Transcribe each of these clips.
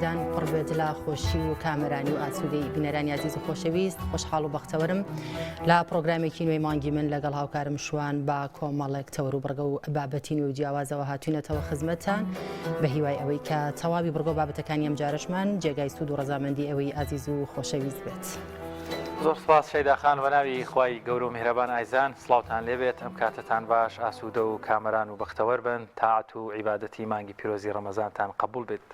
کوردان پڕ بێت لە خۆشی و کامەرانی و ئاسوودەی بینەرانی ئازیز و خۆشەویست خۆشحاڵ و بەختەوەرم لە پرۆگرامێکی نوێی مانگی من لەگەڵ هاوکارم شوان بە کۆمەڵێک تەوەر و بڕگە و بابەتی نوێ و جیاوازەوە هاتوینەتەوە خزمەتتان بە هیوای ئەوەی کە تەواوی بڕگە و بابەتەکانی ئەم جارەشمان جێگای سوود و ڕەزامەندی ئێوەی ئازیز و خۆشەویست بێت. زۆر سپاس شەیدا خان بەناوی خوای گەورە و میهرەبان ئایزان سڵاوتان لێبێت ئەم کاتەتان باش ئاسوودە و کامەران و بەختەوەر بن تاعەت و عیبادەتی مانگی پیرۆزی ڕەمەزانتان قبوڵ بێت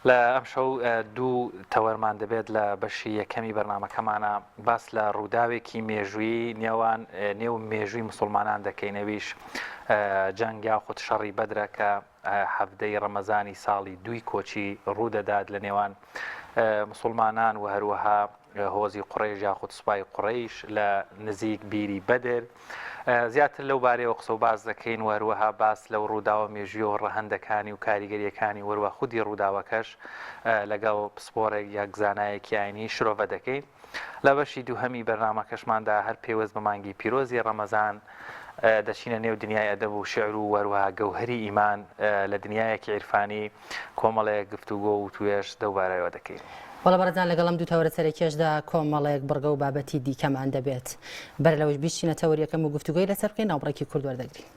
لە ئەمشەو دوو تەوەرمان دەبێت لە بەشی یەکەمی بەرنامەکەمانە باس لە ڕووداوێکی مێژوویی نێوان نێو مێژووی مسلمانان دەکەین ئەویش جەنگ یاخود شەڕی بەدرە کە حەڤدەی ڕەمەزانی ساڵی دووی کۆچی ڕوودەدات لە نێوان مسلمانان و هەروەها هۆزی قوڕەیش یاخود سوپای قوڕەیش لە نزیک بیری بەدر. زیاتر لەو بارەیەوە قسە و باس دەکەین و هەروەها باس لەو ڕووداوە مێژوویە و ڕەهەندەکانی و کاریگەرییەکانی و هەروەها خودی ڕووداوەکەش لەگەڵ پسپۆڕێک یاک زانایەکی ئاینی شرۆڤە دەکەین. لە بەشی دووهەمی بەرنامەکەشماندا هەر پەیوەست بە مانگی پیرۆزی ڕەمەزان دەچینە نێو دنیای ئەدەب و شیعر و هەروەها گەوهەری ئیمان لە دنیایەکی عیرفانی کۆمەڵێک گفتوگۆ و وتوێژ لەو بارەیەوە دەکەین. بەڵێ بەڕێزان لەگەڵ ئەم دوو تەوەرە سەرەکیەشدا کۆمەڵێک بڕگە و بابەتی دیکەمان دەبێت. بەر لەوەش بیچینە تەوەری یەکەم و گفتوگۆی لەسەر بکەین ناوبڕێکی کورت وەردەگرین.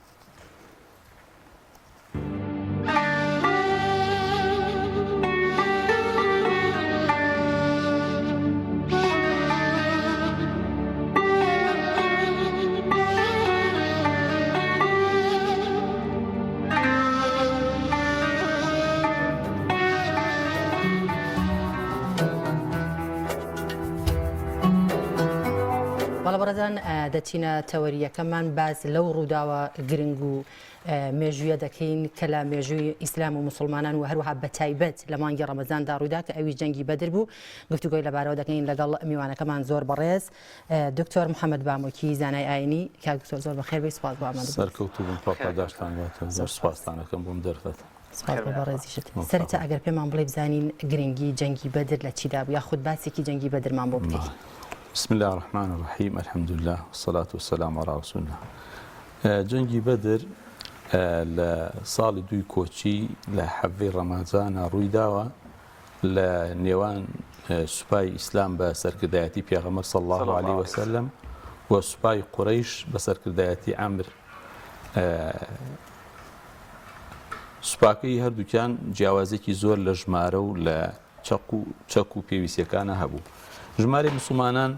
بەڵێ بەڕێزان دەچینە تەوەری یەکەممان باس لەو ڕووداوە گرنگ و مێژوویە دەکەین کە لە مێژووی ئیسلام و مسلمانان و هەروەها بەتایبەت لە مانگی ڕەمەزاندا ڕوودا کە ئەویش جەنگی بەدر بوو گفتوگۆی لەبارەوە دەکەین لەگەڵ میوانەکەمان زۆر بەڕێز دکتۆر محمد بامۆکی زانای ئاینی کاک دکتۆر زۆر بەخێر بێی سوپاس بۆ ئامادەبوونت. سەرکەوتوو بن خوا پاداشتان باتەوە زۆر سوپاستان ئەکەم بۆم دەرفەتە. سوپاس بۆ بەڕێزیشت. سەرەتا ئەگەر پێمان بڵێی بزانین گرنگی جەنگی بەدر لە چیدا بوو یاخود باسێکی جەنگی بەدرمان بۆ بکەی. بسم اللە الرحمن الرحیم الحمدللە والصلاة والسلام علی رسول اللە جەنگی بەدر لە ساڵی دووی کۆچی لە حەڤەی ڕەمازانا ڕوویداوە لە نێوان سوپای ئیسلام بە سەرکردایەتی پێغەمبەر صلی اللە علیه وسلم و سوپای قورەیش بە سەرکردایەتی عەمر سوپاکەی هەردووکیان جیاوازێکی زۆر لە ژمارە و لە چەق و چەک و پێویستیەکانە هەبوو ژمارەی مسلمانان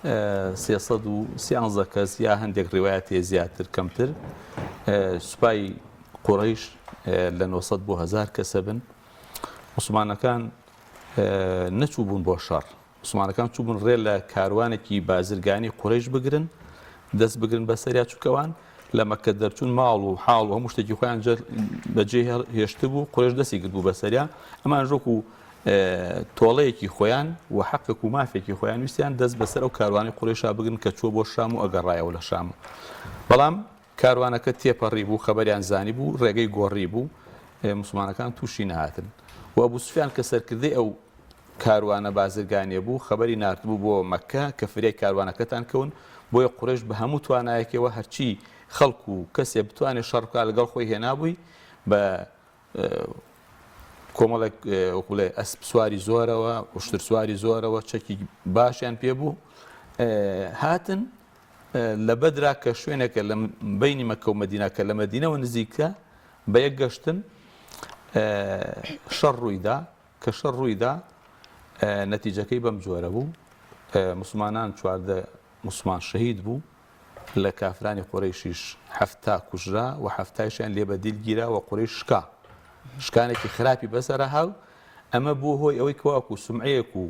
313 کەس یا هەندێک ڕیوایەتێ زیاتر کەمتر سوپای قوڕیش لە 900 بۆ 1000 کەسە بن موسڵمانەکان نەچووبوون بۆ شەڕ، موسڵمانەکان چووبوون ڕێ لە کاروانێکی بازرگانی قورەیش بگرن، دەست بگرن بەسەریا، چونکە ئەوان لە مەککە دەرچوون ماڵ و حاڵ و هەموو شتێکی خۆیان بەجێ هێشتبوو، قورەیش دەستی گرتبوو بەسەریا، ئەمانش وەکو تۆڵەیەکی خۆیان و حەقێک و مافێکی خۆیان ویستیان دەست بەسەر ئەو کاروانی قورەیشا بگرن کە چووە بۆ شام و ئەگەڕایەوە لە شام. بەڵام کاروانەکە تێپەڕیبوو، خەبەریان زانیبوو، ڕێگەی گۆڕیبوو، موسڵمانەکان تووشی نەهاتن و ئەبوو سوفیان کە سەرکردەی ئەو کاروانە بازرگانیە بوو، خەبەری ناردبوو بۆ مەککە کە فریای کاروانەکەتان کەون، بۆیە قورەیش بە هەموو توانایەکەوە هەرچی خەڵک و کەسێ بتوانێ شەڕ بکا لەگەڵ خۆی هێنابووی بە کۆمەڵێک وەکو بڵێ ئەسپ سواری زۆرەوە، وشتر سواری زۆرەوە، چەکی باشیان پێ بوو، هاتن لە بەدرا کە شوێنێکە لە بەینی مەککە و مەدینە کە لە مەدینەوە نزیکە بە یەک گەشتن شەڕ ڕوویدا کە شەڕ ڕوویدا نەتیجەکەی بەم جۆرە بوو مسلمانان 14 مسلمان شەهید بوو لە کافرانی قورەیشیش 70 کوژرا و هەفتایشیان لێ بە دیل گیرا و قورەیش شکا شکانێکی خراپی بەسەرە هاو ئەمە بوو هۆی ئەوەی کەواکو سمعەیەک و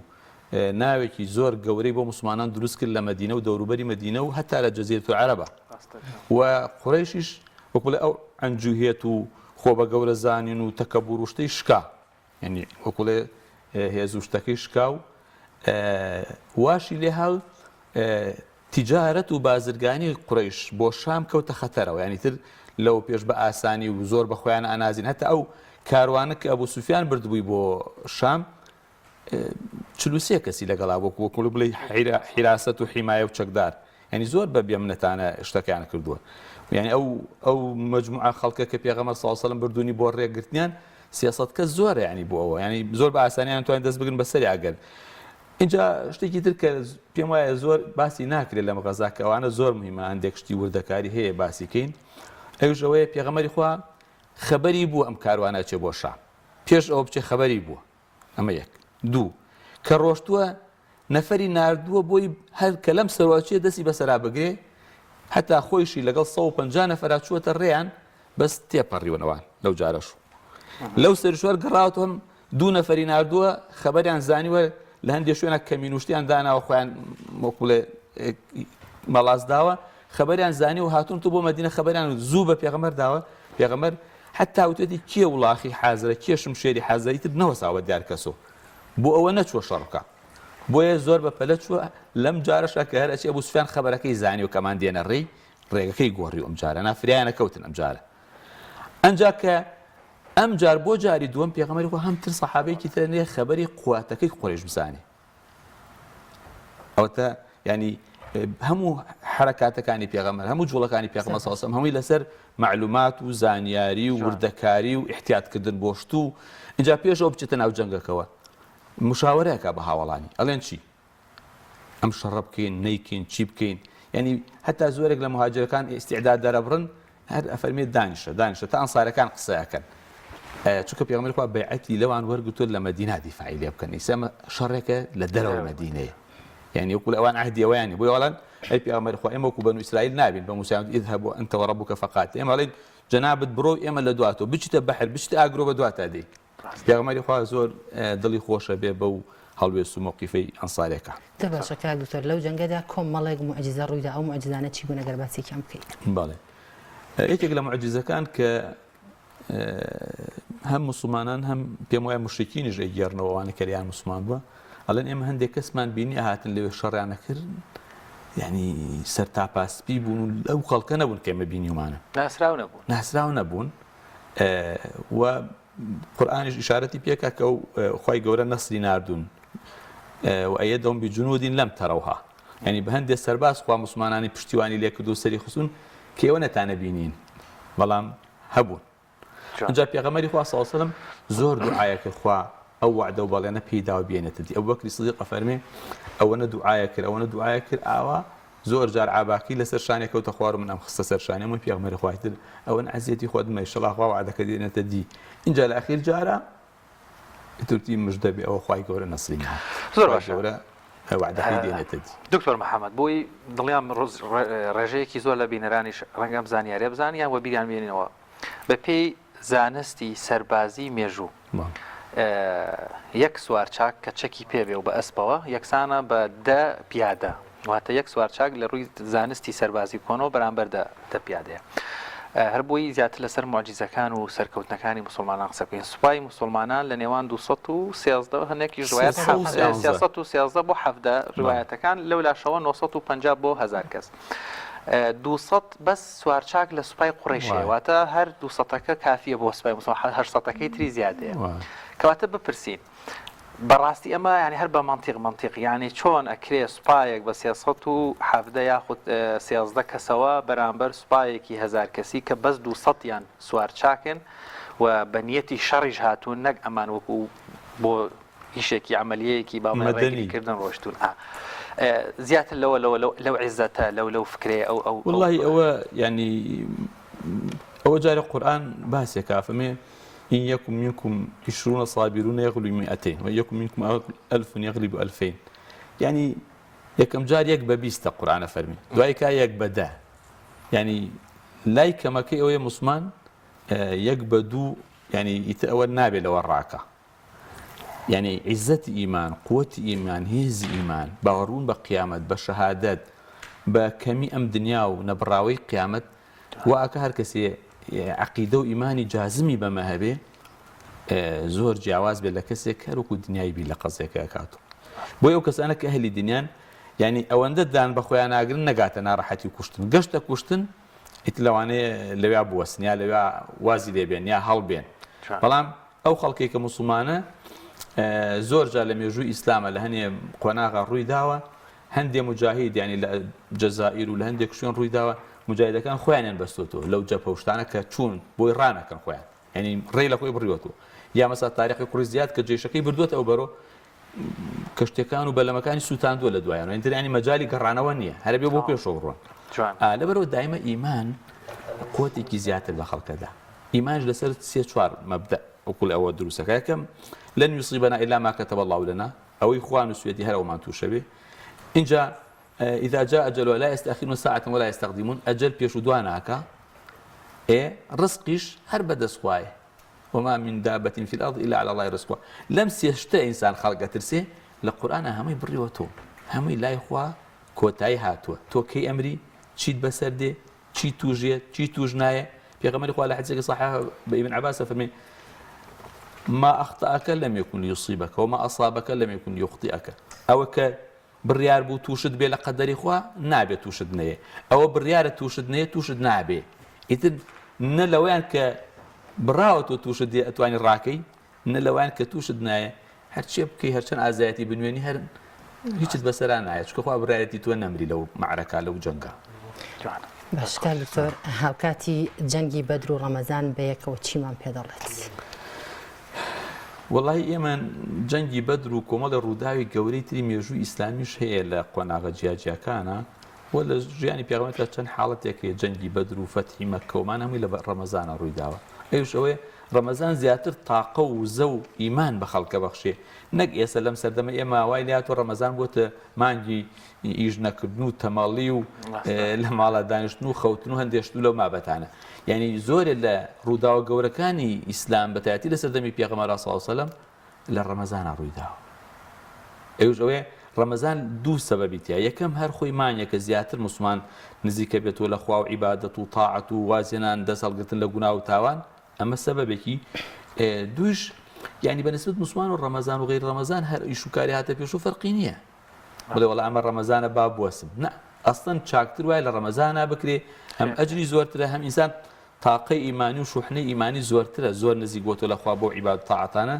ناوێکی زۆر گەورەی بۆ موسڵمانان دروست کرد لە مەدینە و دەوروبەری مەدینە و هەتا لە جەزیرەت العەرەبا و قوڕەیشیش وەک بڵێ ئەو عەنجوهیەت و خۆ بە گەورە زانین و تەکەبور و شتەی شکا یعنی وەک بڵێ هێز و شتەکەی شکا و واشی لێ هاو تیجارەت و بازرگانی قوڕەیش بۆ شام کەوتە خەتەرەوە یعنی تر لەو پێش بە ئاسانی و زۆر بە خۆیان ئانازین هەتا ئەو کاروانە کە ئەبوو سوفیان بردبووی بۆ شام 43 کەسی لەگەڵا وەکو وەکو بڵێ حیراست و حیمایە و چەکدار یعنی زۆر بە بێمنەتانە شتەکان کردووە یعنی ئەو ئەو مجموعە خەڵکە کە پێغەمبەر صلی الله علیه و سلم بردوونی بۆ ڕێگرتنیان 300 کەس زۆرە یانی بۆ ئەوە یانی زۆر بە ئاسانیان توانین دەست بگرن بەسەری ئەگەر اینجا شتێکی تر کە پێم وایە زۆر باسی ناکرێت لەم غەزا کە ئەوانە زۆر مهمە هەندێک شتی وردەکاری هەیە باسی کەین ئەویش ئەوەیە پێغەمبەری خوا خەبەری بوو ئەم کاروانە چێ بۆ شام پێش ئەوە بچێ خەبەری بووە ئەمە یەک دوو کە ڕۆشتووە نەفەری ناردووە بۆی هەر کە لەم سەرەوە چێ دەستی بەسەرا بگرێ هەتا خۆیشی لەگەڵ 150 نەفەرا چووەتە ڕێیان بەس تێپەڕیون ئەوان لەو جارەش لەو سەرشوار گەڕاوتم دوو نەفەری ناردووە خەبەریان زانیوە لە هەندێک شوێنە کەمین وشتیان داناوە خۆیان وەکوڵێ مەڵاس داوە خەبەریان زانی و هاتون تو بۆ مەدینە خەبەریان زوو بە پێغەمبەر داوە پێغەمبەر حتا وتێتی کێ وڵاخی حازرە کێ شمشێری حازرە ئیتر نەوەساوە دیار کەسۆ بۆ ئەوە نەچووە شەڕ بکا بۆیە زۆر بە پەلە چووە لەم جارەشا کە هەر ئەچێ ئەبوو سوفیان خەبەرەکەی زانی و کەمان دێنە ڕێی ڕێگەکەی گۆڕی و ئەم جارە نا فریایانە کەوتن ئەم جارە ئەنجا کە ئەم جار بۆ جاری دووەم پێغەمبەری خوا هەم تر سەحابەیەکی تر نێ خەبەری قواتەکەی قورەیش بزانێ ئەوەتە ینی هەموو حرەکاتەکانی پێغەمبەر هەموو جوڵەکانی پێغەمبەر صلی الله هەمووی لەسەر معلومات و زانیاری و وردەکاری و احتیاطکردن بۆ شت و اینجا پێشەوە بچێتە ناو جەنگەکەوە مشاوەرەکە بە هاوڵانی ئەڵێن چی ئەم شەڕە بکەین نەیکەین چی بکەین ینی هەتا زۆرێک لە مهاجرەکان ئیسیعداد دەرەبڕن هەر ئەفەرمێت دانیشە دانیشە تا ئەنسارەکان قسە ئەکەن چونکە پێغەمبەری خوا بەیعەتی لەوان وەرگرتووە لە مەدینە دیفاعی لێ بکەن ئیستا ئەمە شەڕێکە لە دەرەوەی مەدینەیە یعنی وەکو ئەوان عهدی ئەویان بۆ ئەوان ئەی پێغەمبەری خوا ئێمە وەکو بەنو ئیسرائیل نابین بە موسا اذهب انت وربك فقاتل ئێمە ئەڵێن جەنابت بڕۆ ئێمە لە دواتۆ بچیتە بەحر بچیتە ئاگرۆ بە دواتا دێین پێغەمبەری خوا زۆر دڵی خۆشە بێ بەو هەڵوێست و مەوقیفەی ئەنسارێکە. دە باشە کاک دکتۆر لەو جەنگەدا کۆمەڵێک موعجیزە ڕوویدا ئەو موعجیزانە چی بوون ئەگەر باسێکیان بکەیت؟ بەڵێ یەکێک لە موعجیزەکان کە هەم موسڵمانان هەم پێم وایە مشرکینیش ئەیگێڕنەوە ئەوانە کە لێیان موسڵمان بووە ئەڵێن ئێمە هەندێک کەسمان بینی ئەهاتن لەوێ شەڕیان ئەکرد یعنی سەرتاپا سپی بوون و ئەو خەڵکە نەبوون کە ئێمە بینیومانە ناسراو نەبوون ناسراو نەبوون و قورئانیش ئیشارەتی پێکا کە ئەو خوای گەورە نەسری ناردوون وأيدهم بجنود لم تروها یعنی بە هەندێک سەرباز خوا موسڵمانانی پشتیوانی لێکرد و سەری خستوون کە ئێوە نەتانە بینین بەڵام هەبوون ئینجا پێغەمبەری خوا صلی الله علیه و سلم زۆر دوعایە کرد خوا ئەو وەعدە و بەڵێنە پێی داوە بێنێتە دی ئەبوبەکری سدیق ئەفەرمێ ئەوەنە دوعایە کرد ئەوەنە دوعایە کرد ئاوا زۆر جار عاباکەی لەسەر شانێ کەوتە خوار و من ئەم خستە سەر شانێ من پێغەمبەری خوای تر ئەوەن ئەزیەتی خۆت مە ئیشەڵا خوا وەعدەکە دێنێتە دی ئینجا لە ئەخیر جارا ئیتر وتی مژدە بێ ئەوە خوای گەورە نەسری نارد زۆر خوای باشە گەورە وەعدەکەی دێنێتە دی. دکتۆر محمد بۆی دڵنیام ڕێژەیەکی زۆر لە بینەرانیش ڕەنگە ئەم زانیاریە بزانن یان وەبیریان بێننەوە بەپێی زانستی سەربازی مێژوو یەک سوارچاک کە چەکی پێ بێ و بە ئەسپەوە یەکسانە بە دە پیادە واتە یەک سوارچاک لە ڕووی زانستی سەربازی کۆنەوە بەرامبەر دە پیادەیە. هەر بۆی زیاتر لەسەر موعجیزەکان و سەرکەوتنەکانی موسڵمانان قسە بکەین سوپای موسڵمانان لە نێوان 213 هەندێکیش ڕوایەت 313 بۆ 17 ڕوایەتەکان لەو لاشەوە 950 بۆ 1000 کەس 200 بەس سوارچاک لە سوپای قوڕەیش هەیە واتە هەر دووسەتەکە کافیە بۆ سوپای موسڵمان هەشتسەتەکەی تری زیادەیە کەواتە بپرسین بەڕاستی ئەمە یانی هەر بە مەنتیق مەنتیق یانی چۆن ئەکرێ سوپایەک بە 317 یاخود 13 کەسەوە بەرامبەر سوپایەکی هەزار کەسی کە بەس دووسەتیان سوارچاکن و بە نیەتی شەڕیش هاتوون نەک ئەمان وەکو بۆ ئیشێکی عەمەلیەیەکی با بڵێین مەدەنی. ڕێگری کردن ڕۆشتوون ئا زیاتر لەوە لەوە لەو لەو عیزەتە لەو لەو فکرەیە ئەو ئەو ئەو وەڵاهی ئەوە یانی ئەوە جارێ قورئان باسێکا ئەفەرمێ إن يكن منكم عشرون صابرون يغلبوا مئتين وإن يكن منكم ألف يغلبوا ألفين یانی یەکەم جار یەک بە بیستە قورئان ئەفەرمێ دوای کا یەک بە دە یانی لای کەمەکەی ئەوەیە موسڵمان یەک بە دوو یانی ئیتر ئەوە نابێ لەوە ڕاکا یانی عیزەتی ئیمان، قوتی ئیمان، هێزی ئیمان، باوەڕبوون بە قیامەت، بە شەهادەت، بە کەمی ئەم دنیا و نەبڕاوەی قیامەت، وا ئەکا هەر کەسێ عەقیدە و ئیمانی جازمی بەمە هەبێ زۆر جیاواز بێت لە کەسێک هەر وەکو دنیای بیر لە قەزیەکە ئەکات. بۆیە ئەو کەسانە کە ئەهلی دنیان یانی ئەوەندە دان بە خۆیان ناگرن نەگاتە ناڕەحەتی و کوشتن، گەشتە کوشتن ئیتر لەوانەیە لەویا بوەستن یا لەویا وازی لێ بێن یا هەڵبێن. بەڵام ئەو خەڵکەی کە موسڵمانە زۆر جار لە مێژووی ئیسلامە لە هەنێ قۆناغا ڕووی داوە هەندێ موجاهید یانی لە جەزائیر و لە هەندێک شوێن ڕووی داوە موجاهیدەکان خۆیانیان بەستۆتەوە لەو جەپە و شتانە کە چوون بۆی ڕانەکەن خۆیان یانی ڕێی لە خۆی بڕیوەتەوە. یا مەسا تاریقی کوڕی زیاد کە جەیشەکەی بردووەتە ئەو بەرۆ کەشتەکان و بەلەمەکانی سووتاندووە لە دوایان ئینتر ینی مەجای گەڕانەوە نییە هەرە بێ بۆ پێشەوە بڕۆن لەبەرەوە دایمە ئیمان قوتێکی زیاتر بە خەڵکەدا ئیمانش لەسەر سێ چوار مەبدە وەکو ئەوە دروستەکە یەکەم لن يصيبنا إلا ما كتب الله لنا ئەوەی خوا نووسویەتی هەر ئەومان تووشەبێ اینجا إذا جاء أجلها لا يستأخرون ساعة ولا يستقدمون ئەجەل پێش و دوا ناکا ئێ ڕزقیش هەر بەدەست خوایە وما من دابة في الأرض إلا على الله رزقها لەم سێ شتە ئینسان خەڵک ئەترسێ لە قورئانا هەمووی بڕیوە تۆ هەمووی لای خوا کۆتایی هاتووە تۆ کەی ئەمری چیت بەسەر دێ چی توژێ چی توش نایە پێغەمبەری خوا لە حەدیسێکی صحیح بە ئیبن عەباس فەرمی ما أخطأك لم يكن ليصيبك وما أصابك لم يكن ليخطئك ئەوە کە بڕیار بوو تووشت بێ لە قەدەری خوا نابێ تووشت نەیێ ئەوە بڕیارە تووشت نەیێ تووشت نابێ ئیتر نە لەوەیان کە بڕاوە تۆ تووشت دێ ئەتوانی ڕاکەی نە لەوەیان کە تووشت نایە هەرچێ بکەی هەرچەند ئازایەتی بنوێنی هەر هیچت بەسەرا نایە چونکە خوا بڕیارێتی تۆ نەمری لەو مەعرەکە لەو جەنگە. جوانە. باش کاک دکتۆر هاوکاتی جەنگی بەدر و ڕەمەزان بەیەکەوە چیمان پێ دەڵێت؟ وەڵاهی ئێمە جەنگی بەدر و کۆمەڵی ڕووداوی گەورەی تری مێژووی ئیسلامیش هەیە لە قۆناغە جیاجیاکانە و لە ژیانی پێغەمبەر چەند حاڵەتێک هەیە جەنگی بەدر و فەتحی مەککە و مانە هەمووی لە ڕەمەزانە ڕووی داوە ئەویش ئەوەیە ڕەمەزان زیاتر تاقە و وزە و ئیمان بە خەڵکە بەخشێ نەک ئێستا لەم سەردەمە ئێمە وای لێهاتووە ڕەمەزان بۆتە مانگی ئیش نەکردن و تەمەڵی و لە ماڵە دانیشتن و خەوتن و هەندێک شت و لەو مابەتانە یعنی زۆرێ لە ڕووداوە گەورەکانی ئیسلام بەتایەتی لە سەردەمی پێغەمبەر صلی الله علیه وسلم لە ڕەمەزانا ڕوویداوە ئەوش ئەوەیە ڕەمەزان دوو سەبەبی تیا یەکەم هەر خۆی مانگێکە زیاتر مسلمان نزیکە بێتەوە لە خوا و عیبادەت و تاعەت و وازهێنان دەست هەڵگرتن لە گوناه و تاوان ئەمە سەبەبێکی دووش یعنی بە نسبت مسلمان و ڕەمەزان و غیر ڕەمەزان هەر ئیش و کاری هاتە پێش و فەرقی نییە بڵێ وەڵا ئەمە ڕەمەزانە با بوەسم نا ئەسڵەن چاکتر وایە لە ڕەمەزانا بکرێ هەم ئەجری زۆرترە هەم ئینسان تاقەی ئیمانی و شوحنەی ئیمانی زۆرترە زۆر نزیک بۆتەوە لە خوا بەو عیباد و تاعەتانە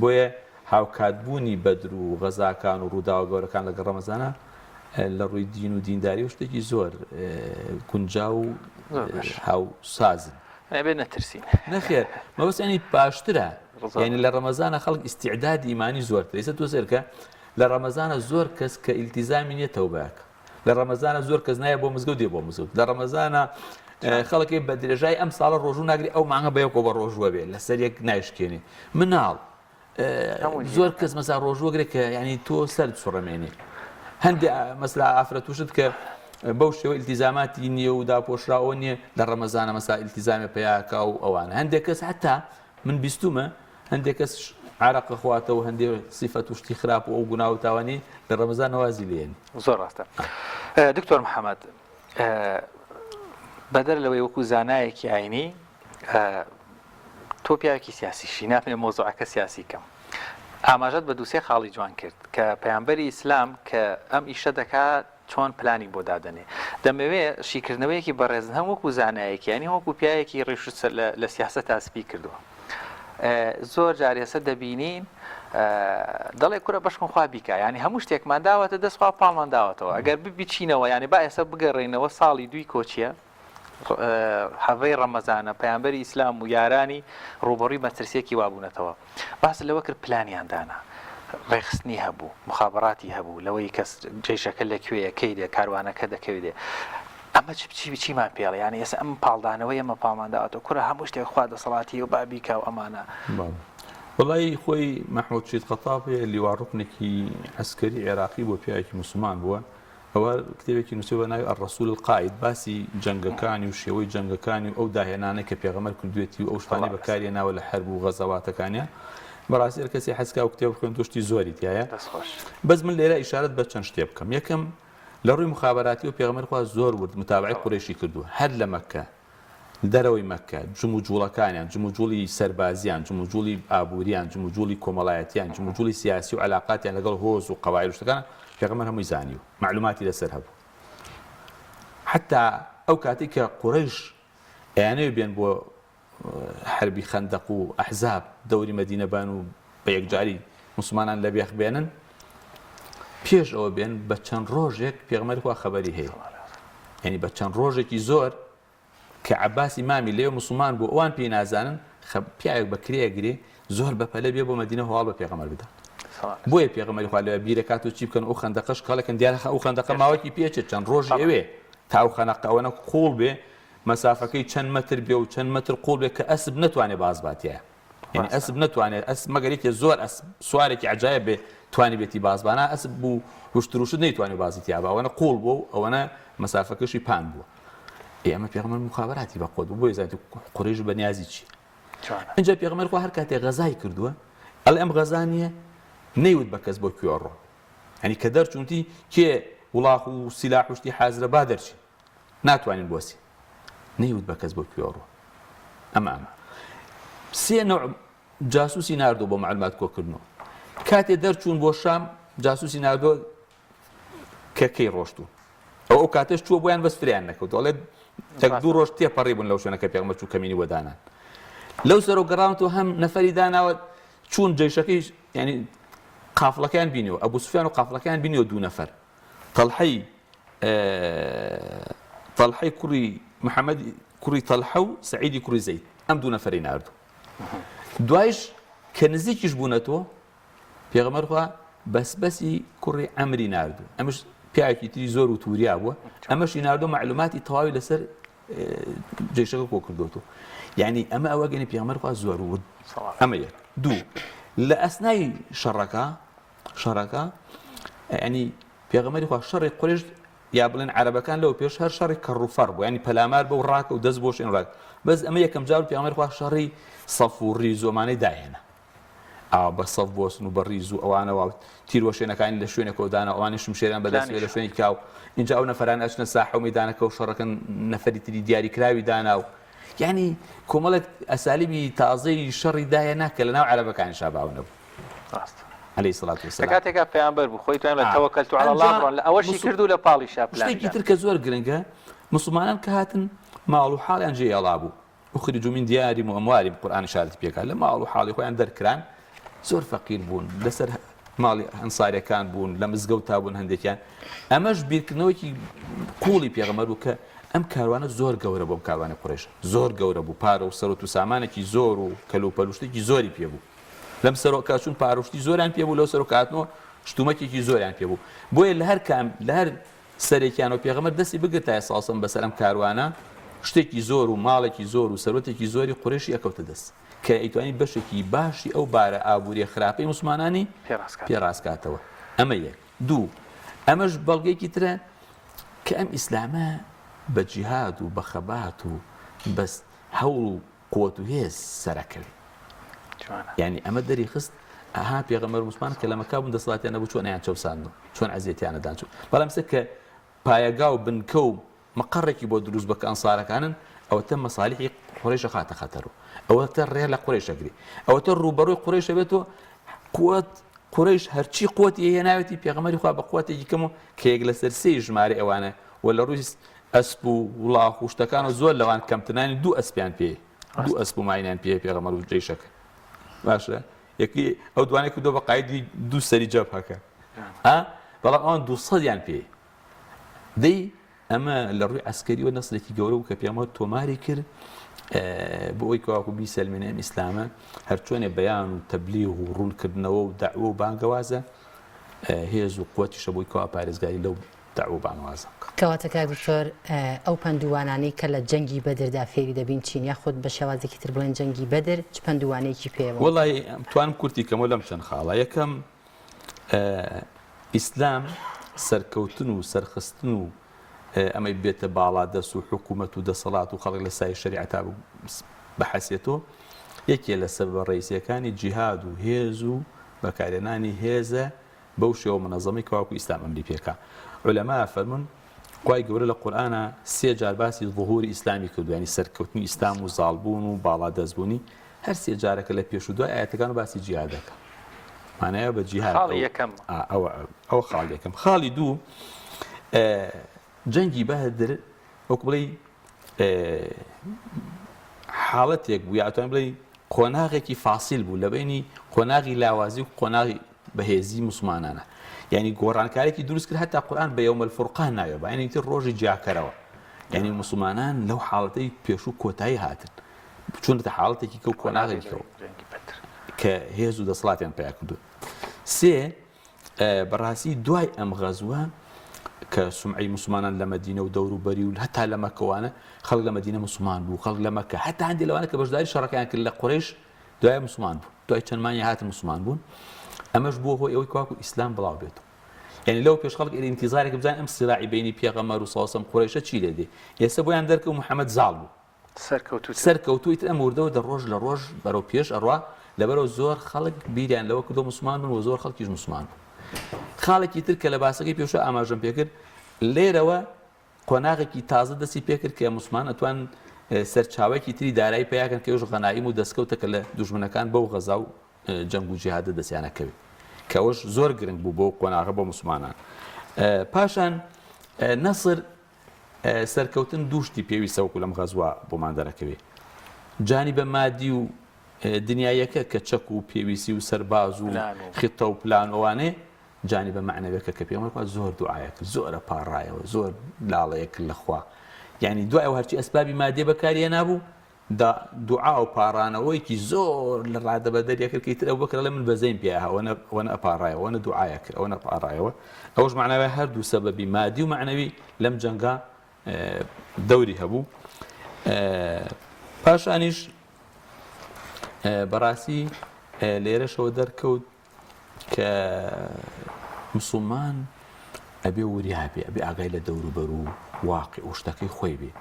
بۆیە هاوکات بوونی بەدر و غەزاکان و ڕووداوە گەورەکان لەگەڵ ڕەمەزانە لە ڕووی دین و دینداری و شتێکی زۆر گونجاو و هاوسازن. ئەبێ نەترسین. نەخێر مەبەست یانی باشترە یانی لە ڕەمەزانە خەڵک ئیستیعدادی ئیمانی زۆرترە ئێستا تۆ سەیرکە لە ڕەمەزانە زۆر کەس کە ئیلتیزامی نیە تەوبە ئەکا لە ڕەمەزانە زۆر کەس نایە بۆ مزگەوت دێ بۆ مزگەوت لە ڕەمەزانە خەڵکی بە درێژای ئەم ساڵە ڕۆژوو ناگری ئەو مانگە بە یەکەوە بە ڕۆژووە بێ لەسەر یەک نایشکێنێ مناڵ زۆر کەس مەسا ڕۆژوەگرێک کە ینی تۆ سەر سوڕەمێنێ هەندێک مەسلا ئافرەتوشت کە بەو شێوە ئیلتیزاماتی نییە و داپۆشراوە نییە لە ڕەمەزانە مەسا ئیلتیزامێ پیاکە و ئەوانە هەندێک کەس حتا من بیستومە هەندێک کەس عەرەق ئەخواتەوە هەندێ سیفەت و شتی خراپ و ئەو گوناه و تاوانی لە ڕەمەزان وازی لێنی. زۆر ڕاستە دکتۆر محەممەد بەدەر لەوەی وەکو زانایەکی ئاینی تۆ پیاوێکی سیاسیشی نامەوێ مەوزوعەکە سیاسی کەم ئاماژەت بە دووسێ خاڵی جوان کرد کە پەیامبەری ئیسلام کە ئەم ئیشە دەکات چۆن پلانی بۆ دادەنێ؟ دەمەوێ شیکردنەوەیەکی بەڕێزت هەم وەکو زانایەکی یانی هەم وەکو پیاوێکی ڕیش لە سیاسەتا سپی کردووە. زۆر جار ئێستا دەبینین دەڵێ کورە بەشکم خوا بیکا یانی هەموو شتێکمان داوەتە دەست خوا پاڵمان داوەتەوە ئەگەر بچینەوە یانی با ئێستا بگەڕێینەوە ساڵی دووی کۆچیە حەڤەی ڕەمەزانە پەیامبەری ئیسلام و یارانی ڕووبەڕووی مەترسیەکی وا بوونەتەوە باست لەوە کرد پلانیان دانا ڕێکخستنی هەبوو مخابراتی هەبوو لەوەی کەس جەیشەکە لە کوێیە کەی دێ کاروانەکە دەکەوێ دێ ئەمە چ چی چیمان پێڵێ یانی ئێستا ئەم پاڵدانەوەی ئەمە پاڵمان داوەتەوە کورە هەموو شتێک خوا دەسەڵاتی و با بیکا و ئەمانە. بەڵێ وەڵایی خۆی مەحمود شید خەتاب هەیە لیوا ڕوکنێکی عەسکەری عێراقی بووە پیاوێکی موسڵمان بووە ئەوە کتێبێکی نووسیوە بە ناوی الرسول القائد باسی جەنگەکانی و شێوەی جەنگەکانی و ئەو داهێنانەی کە پێغەمبەر کردوێتی و ئەو شتانەی بەکاریهێناوە لە حەرب و غەزەواتەکانیا بەڕاستی هەر کەسێ حەز کا ئەو کتێبە بخوێنێتەوە شتی زۆری تیایە بەس من لێرە ئیشارەت بە چەند شتێ بکەم یەکەم لە ڕووی مخابەراتیەوە پێغەمبەر خوا زۆر ورد متابعەی قورەیشی کردووە هەر لە مەککە دەرەوەی مەککە، جموجوڵەکانیان، جموجوڵی سەربازیان، جموجوڵی ئابووریان، جموجوڵی کۆمەڵایەتیان، جموجوڵی سیاسی و عەلاقاتیان لەگەڵ هۆز و قەبایل و شتەکان، پێغەمبەر هەمووی زانیوە، مەعلوماتی لەسەر هەبوو. حەتا ئەو کاتەی کە قوڕەیش ئەیانەوێ بێن بۆ حەربی خەندەق و ئەحزاب دەوری مەدینە بان و بە یەکجاری موسڵمانان لە بێخ بێنن، پێش ئەوە بێن بە چەند ڕۆژێک پێغەمبەری خوا خەبەری هەیە. یعنی بە چەند ڕۆژێکی زۆر کە عەباسی مامی لەوێ موسڵمان بوو ئەوان پێی نازانن خە پیاوێک بە کرێ ئەگرێ. زۆر بە پەلە بێ بۆ مەدینە هەواڵ بە پێغەمبەر بدا. بۆیە پێغەمبەری خوا لەوێ بیرەکات و چی بکەن ئەو خەندەقەش کەڵێکن دیارە ئەو خەندەقە ماوەکی پێچێت چەند ڕۆژی ئەوێ تا ئەو خەنەقە ئەوەنە قوڵ بێ مەسافەکەی چەند مەتر بێ و چەند مەتر قوڵ بێ کە ئەسب نەتوانێ باز باتیایە یعنی ئەسب نەتوانێت ئەس مەگەر یەکێ زۆر ئەس سوارێکی عجایب بێ توانی بێتی بازبانە ئەسب بوو وشتروشت نەیتوانێت بازی تیابا ئەوەنە قوڵ بوو و ئەوەنە مەسافەکەشی پان بووە ئێمە پێغەمبەر مخابراتی بە قوت بوو بۆیە زانیت قورەیش بە نیازی چی ئینجا پێغەمبەر خوا هەر کاتێ غەزای کردووە ئەڵێ ئەم غەزا نییە نەیوت بە کەس بۆ کوێ ڕۆ یعنی کە دەرچوونتی کێ وڵاخ و سیلاح و شتی حازرە با دەرچین ناتوانین بۆسی نەیوت بە کەس بۆ کوێ ڕۆ ئەمە ئەمە سێ نوع جاسوسی ناردوو بۆ معلومات کۆکردنەوە کاتێ دەرچوون بۆ شام جاسوسی ناردووە کە کەی ڕۆشتوون ئەو ئەو کاتەش چووە بۆیان بەس فریان نەکەوت ئەڵێ تەک دوو ڕۆژ تێپەڕی بوون لەو شوێنە کە پێغەمبەر چوو کەمینی بۆ دانان لەو سەرۆ گەڕاونەوە هەم نەفەری داناوە چوون جەیشەکەی یعنی قافڵەکەیان بینیوە ئەبوو سوفیان و قافڵەکەیان بینیوە دوو نەفەر تەڵحەی تەڵحەی کوڕی محەممەد کوڕی تەڵحە و سعیدی کوڕی زەید ئەم دوو نەفەری ناردوو دوایش کە نزیکیش بوونەتەوە پێغەمبەر خوا بەسبەسی کوڕی عەمری ناردوو ئەمش پیاوێکی تری زۆر و توریا بووە ئەمەشی ناردوو معلوماتی تەواوی لەسەر جێشەکە کۆ کردوەوە یعنی ئەمە ئەوە گەنی پێغەمبەر خوا زۆر ورد ئەمە یەک دوو لە ئەسنای شەڕەکە شەڕەکە ینی پێغەمبەری خوا شەڕی قورەیش یا بڵێن عەرەبەکان لەو پێش هەر شەڕی کەڕوفەڕ بوو ینی پەلامار بە و ڕاکە و دەست بۆ شوێن ڕاک بەس ئەمە یەکەم جار پێغەمبەری خوا شەڕی سەف و ڕیز و ئەمانەی داهێنا ئاوا بە سەف بۆسن و بە ڕیز و ئەوانەوە تیروەشێنەکانی لە شوێنێکەوە دانا ئەوانەی شمشێریان بەدەست بێ لە شوێنێکی کاو ئینجا ئەو نەفەران ئەچنە ساحە و مەیدانەکە و شەڕەکەن نەفەری تری دیاریکراوی دانا و یعنی کۆمەڵێک ئەسالیبی تازەی شەڕی دایە کە لە ناو عەرەبەکانیشا باو نەبوو ڕاست عليه الصلاة والسلام لە کاتێکا پەیامبەر بوو خۆی توانیم لە آه. توکلت على الله ئەنجا بڕۆن لە ئەوەشی مسو- کرد و لە پاڵیشا پلانی شتێکی دا تر کە زۆر گرنگە مسلمانان کە هاتن ماڵ و حاڵیان جێ هێڵا بوو اخرجوا من دیارهم و اموالهم قورئان ئیشارەتی پێکا لە ماڵ و حاڵی خۆیان دەرکران زۆر فەقیر بوون لەسەر ماڵی ئەنسارەکان بوون لە مزگەوتا بوون هەندێکیان ئەمەش بیرکردنەوەکی قوڵی پێغەمبەر بوو کە ئەم کاروانە زۆر گەورە بۆم کاروانی قورەیش زۆر گەورە بوو پارە و سەرۆت و سامانێکی زۆر و کەلوپەل و شتێکی زۆری پێ بوو لەم سەرۆکە چون پارە و شتی زۆریان پێ بوو لەو سەرۆکاتنەوە شتومەکێکی زۆریان پێ بوو بۆیە لە هەر کام لە هەر سەرێکیان و پێغەمبەر دەستی بگرتایە صلی اللە علیە وسلم بەسەر ئەم کاروانە شتێکی زۆر و ماڵێکی زۆر و سەروەتێکی زۆری قورەیشی ئەکەوتە دەست کە ئەیتوانی بەشێکی باشی ئەو بارە ئابووریە خراپەی موسڵمانانی پێ ڕاستکاتەوە ئەمە یەک دوو ئەمەش بەڵگەیەکی ترە کە ئەم ئیسلامە بە جیهاد و بە خەبات و بەس هەوڵ و قوت و هێز سەرەکەوێ یانی ئەمە دەری خست ئەها پێغەمبەر موسمان کە لە مەکە بوون دەسەڵاتیان نەبوو چۆن ئەیان چەوساندن چۆن ئەزیەتیان ئەدان چۆن بەڵام ئێستا کە پایەگا و بنکە و مقەڕێکی بۆ دروست بە کە ئەنسارەکانن ئەوەتە مەسالیحی قورەیش خاتە خەتەر و ئەوەتە ڕێ لە قورەیش ئەگری ئەوەتە ڕووبەڕووی قورەیش ئەبێتەوە قوت قورەیش هەرچی قوتی هێناوێتی پێغەمبەری خوا بە قوتێکی کەم و کە یەک لەسەر سێی ژمارەی ئەوانە و لە ڕووی ئەسپ و وڵاخ و شتەکان و زۆر لەوان کەمترنانی دوو ئەسپیان پێ دوو ئەسپ و ماینیان پێ پێغەمبەر و جەیشەکە باشە یەکی ئەو دوانەی کردووە بە قایدی دوو سەری جەبهەکە ئا بەڵام ئەوان دوو سەدیان پێ دەی ئەمە لە ڕووی عسکەریەوە نەسلێکی گەورە بوو کە پێغەمبەر تۆماری کرد بۆ ئەوی کەواکو بیسەلمێنێ ئەم ئیسلامە هەرچۆنێ بەیان و تەبلیغ و ڕوونکردنەوە و دەعوە و بانگەوازە هێز و قوتیشە بۆی کەوا پارێزگاری لەو دەعوە و بانگەوازە بکا. کەواتە کاک دکتۆر ئەو پەند و وانانەی کە لە جەنگی بەدردا فێری دەبین چین؟ یاخود بە شێوازێکی تر بڵێن جەنگی بەدر چ پەند و وانەیەکی پێیە بۆ؟ وەڵایی توانم کورتی کەمەوە لەم چەند خاڵە، یەکەم ئیسلام سەرکەوتن و سەرخستن و ئەمەی بێتە باڵا دەست و حکوومەت و دەسەڵات و خەڵک لە سای شەریعەتا بحەسێتەوە یەکێ لە سەبەبە ڕئیسیەکانی جیهاد و هێز و بەکارهێنانی هێزە بەو شێوە منەزەمەی کە وەکو ئیسلام ئەمری پێکا. عولەما ئەفەرموون خوای گەورە لە قورئانا سێ جار باسی ظهوری ئیسلامی کردووە یانی سەرکەوتنی ئیسلام و زاڵبوون و باڵادەستبوونی هەر سێ جارەکە لە پێش و دوای ئایەتەکان و باسی جیهاد دەکا مانایە بە جیهاد خاڵی یەکەم ئەوە ئەوە خاڵی یەکەم خاڵی دوو جەنگی بەدر وەکو بڵێی حاڵەتێک بوو یا ئەتوانین بڵێین قۆناغێکی فاسیل بوو لە بینی قۆناغی لاوازی و قۆناغی بەهێزی موسڵمانانە یعنی گۆڕانکارێکی دروست کرد هەتا قورئان بە یوم الفرقان ناوێ بە یعنی تر ڕۆژی جیاکەرەوە یعنی موسڵمانان لەو حاڵەتەی پێشوو کۆتایی هاتن چونەتە حاڵەتێکی کە و قۆناغێکەوە. کە هێز و دەسەڵاتیان پیا کردو. سێ، بەڕاستی دوای ئەم غەزوە کە سومعەی موسڵمانان لە مەدینە و دەوروبەری و هەتا لە مەکەوانە خەڵک لە مەدینە موسڵمان بوو خەڵک لە مەکە هەتا هەندێک لەوانە کە بەشداری شەڕەکەیان کرد لە قورەیش دوای موسڵمان بوو دوای چەند مانگی هاتن موسڵمان بوون ئەمەش بووە هۆی ئەوەی کواکو ئیسلام بڵاو بێت یعنی لەو پێش خەڵک ئینتیزارێک بزان ئەم سراعی بینی پێغەمبەر و سەوسەم قورەیشە چی لێ دێ ئێستا بۆیان دەرکەوت محەممەد زاڵ بوو سەرکەوتووتر. سەرکەوتوو ئیتر ئەم وردە وردە ڕۆژ لە ڕۆژ بەرەو پێش ئەڕوا لەبەرئەوە زۆر خەڵک بیریان لەوە کردووە موسڵمان بن و زۆر خەڵکیش موسڵمان بوون. خاڵێکی تر کە لە باسەکەی پێشوو ئاماژەم پێکرد لێرەوە قۆناغێکی تازە دەستی پێکرد کە موسڵمان ئەتوان سەرچاوەیەکی تری دارایی پیاکەن کە ئەوش غەنائیم و دەستکەوتە کە لە دوژمنەکان بەو غەزا و جەنگ و جیهادە دەستیان ئەکەوێت کە ئەوەش زۆر گرنگ بوو بۆ قۆناغە بۆ موسڵمانان. پاشان نەسر سەرکەوتن دوو شتی پێویستە وەکو لەم غەزوە بۆمان دەرەکەوێ جانیبە مادی و دنیاییەکە کە چەک و پێویستی و سەرباز و خطە و پلان ئەوانەیە جانیبە مەعنەویەکە کە پێغەمبەر خوا زۆر دوعایە کرد زۆرە پاڕایەوە زۆر لاڵەیە کرد لە خوا یعنی دوای ئەو هەرچی ئەسبابی مادیە بەکاری هێنابوو دا دوعا و پاڕانەوەیەکی زۆر لە ڕادەبەدەریە کرد کە ئیتر ئەبوبەکر ئەڵێ من بەزەیم پێیا هات ئەوەنە ئەوەنە ئەپاڕایەوە ئەوەنە دوعایە کرد ئەوەنە پاڕایەوە ئەوەش مەعنای وایە هەردوو سەبەبی مادی و مەعنەوی لەم جەنگا دەوری هەبوو پاشانیش بەڕاستی لێرەشەوە دەرکەوت کە مسوڵمان ئەبێ وریا بێ ئەبێ ئاگای لە دەوروبەر و واقع و شتەکەی خۆی بێ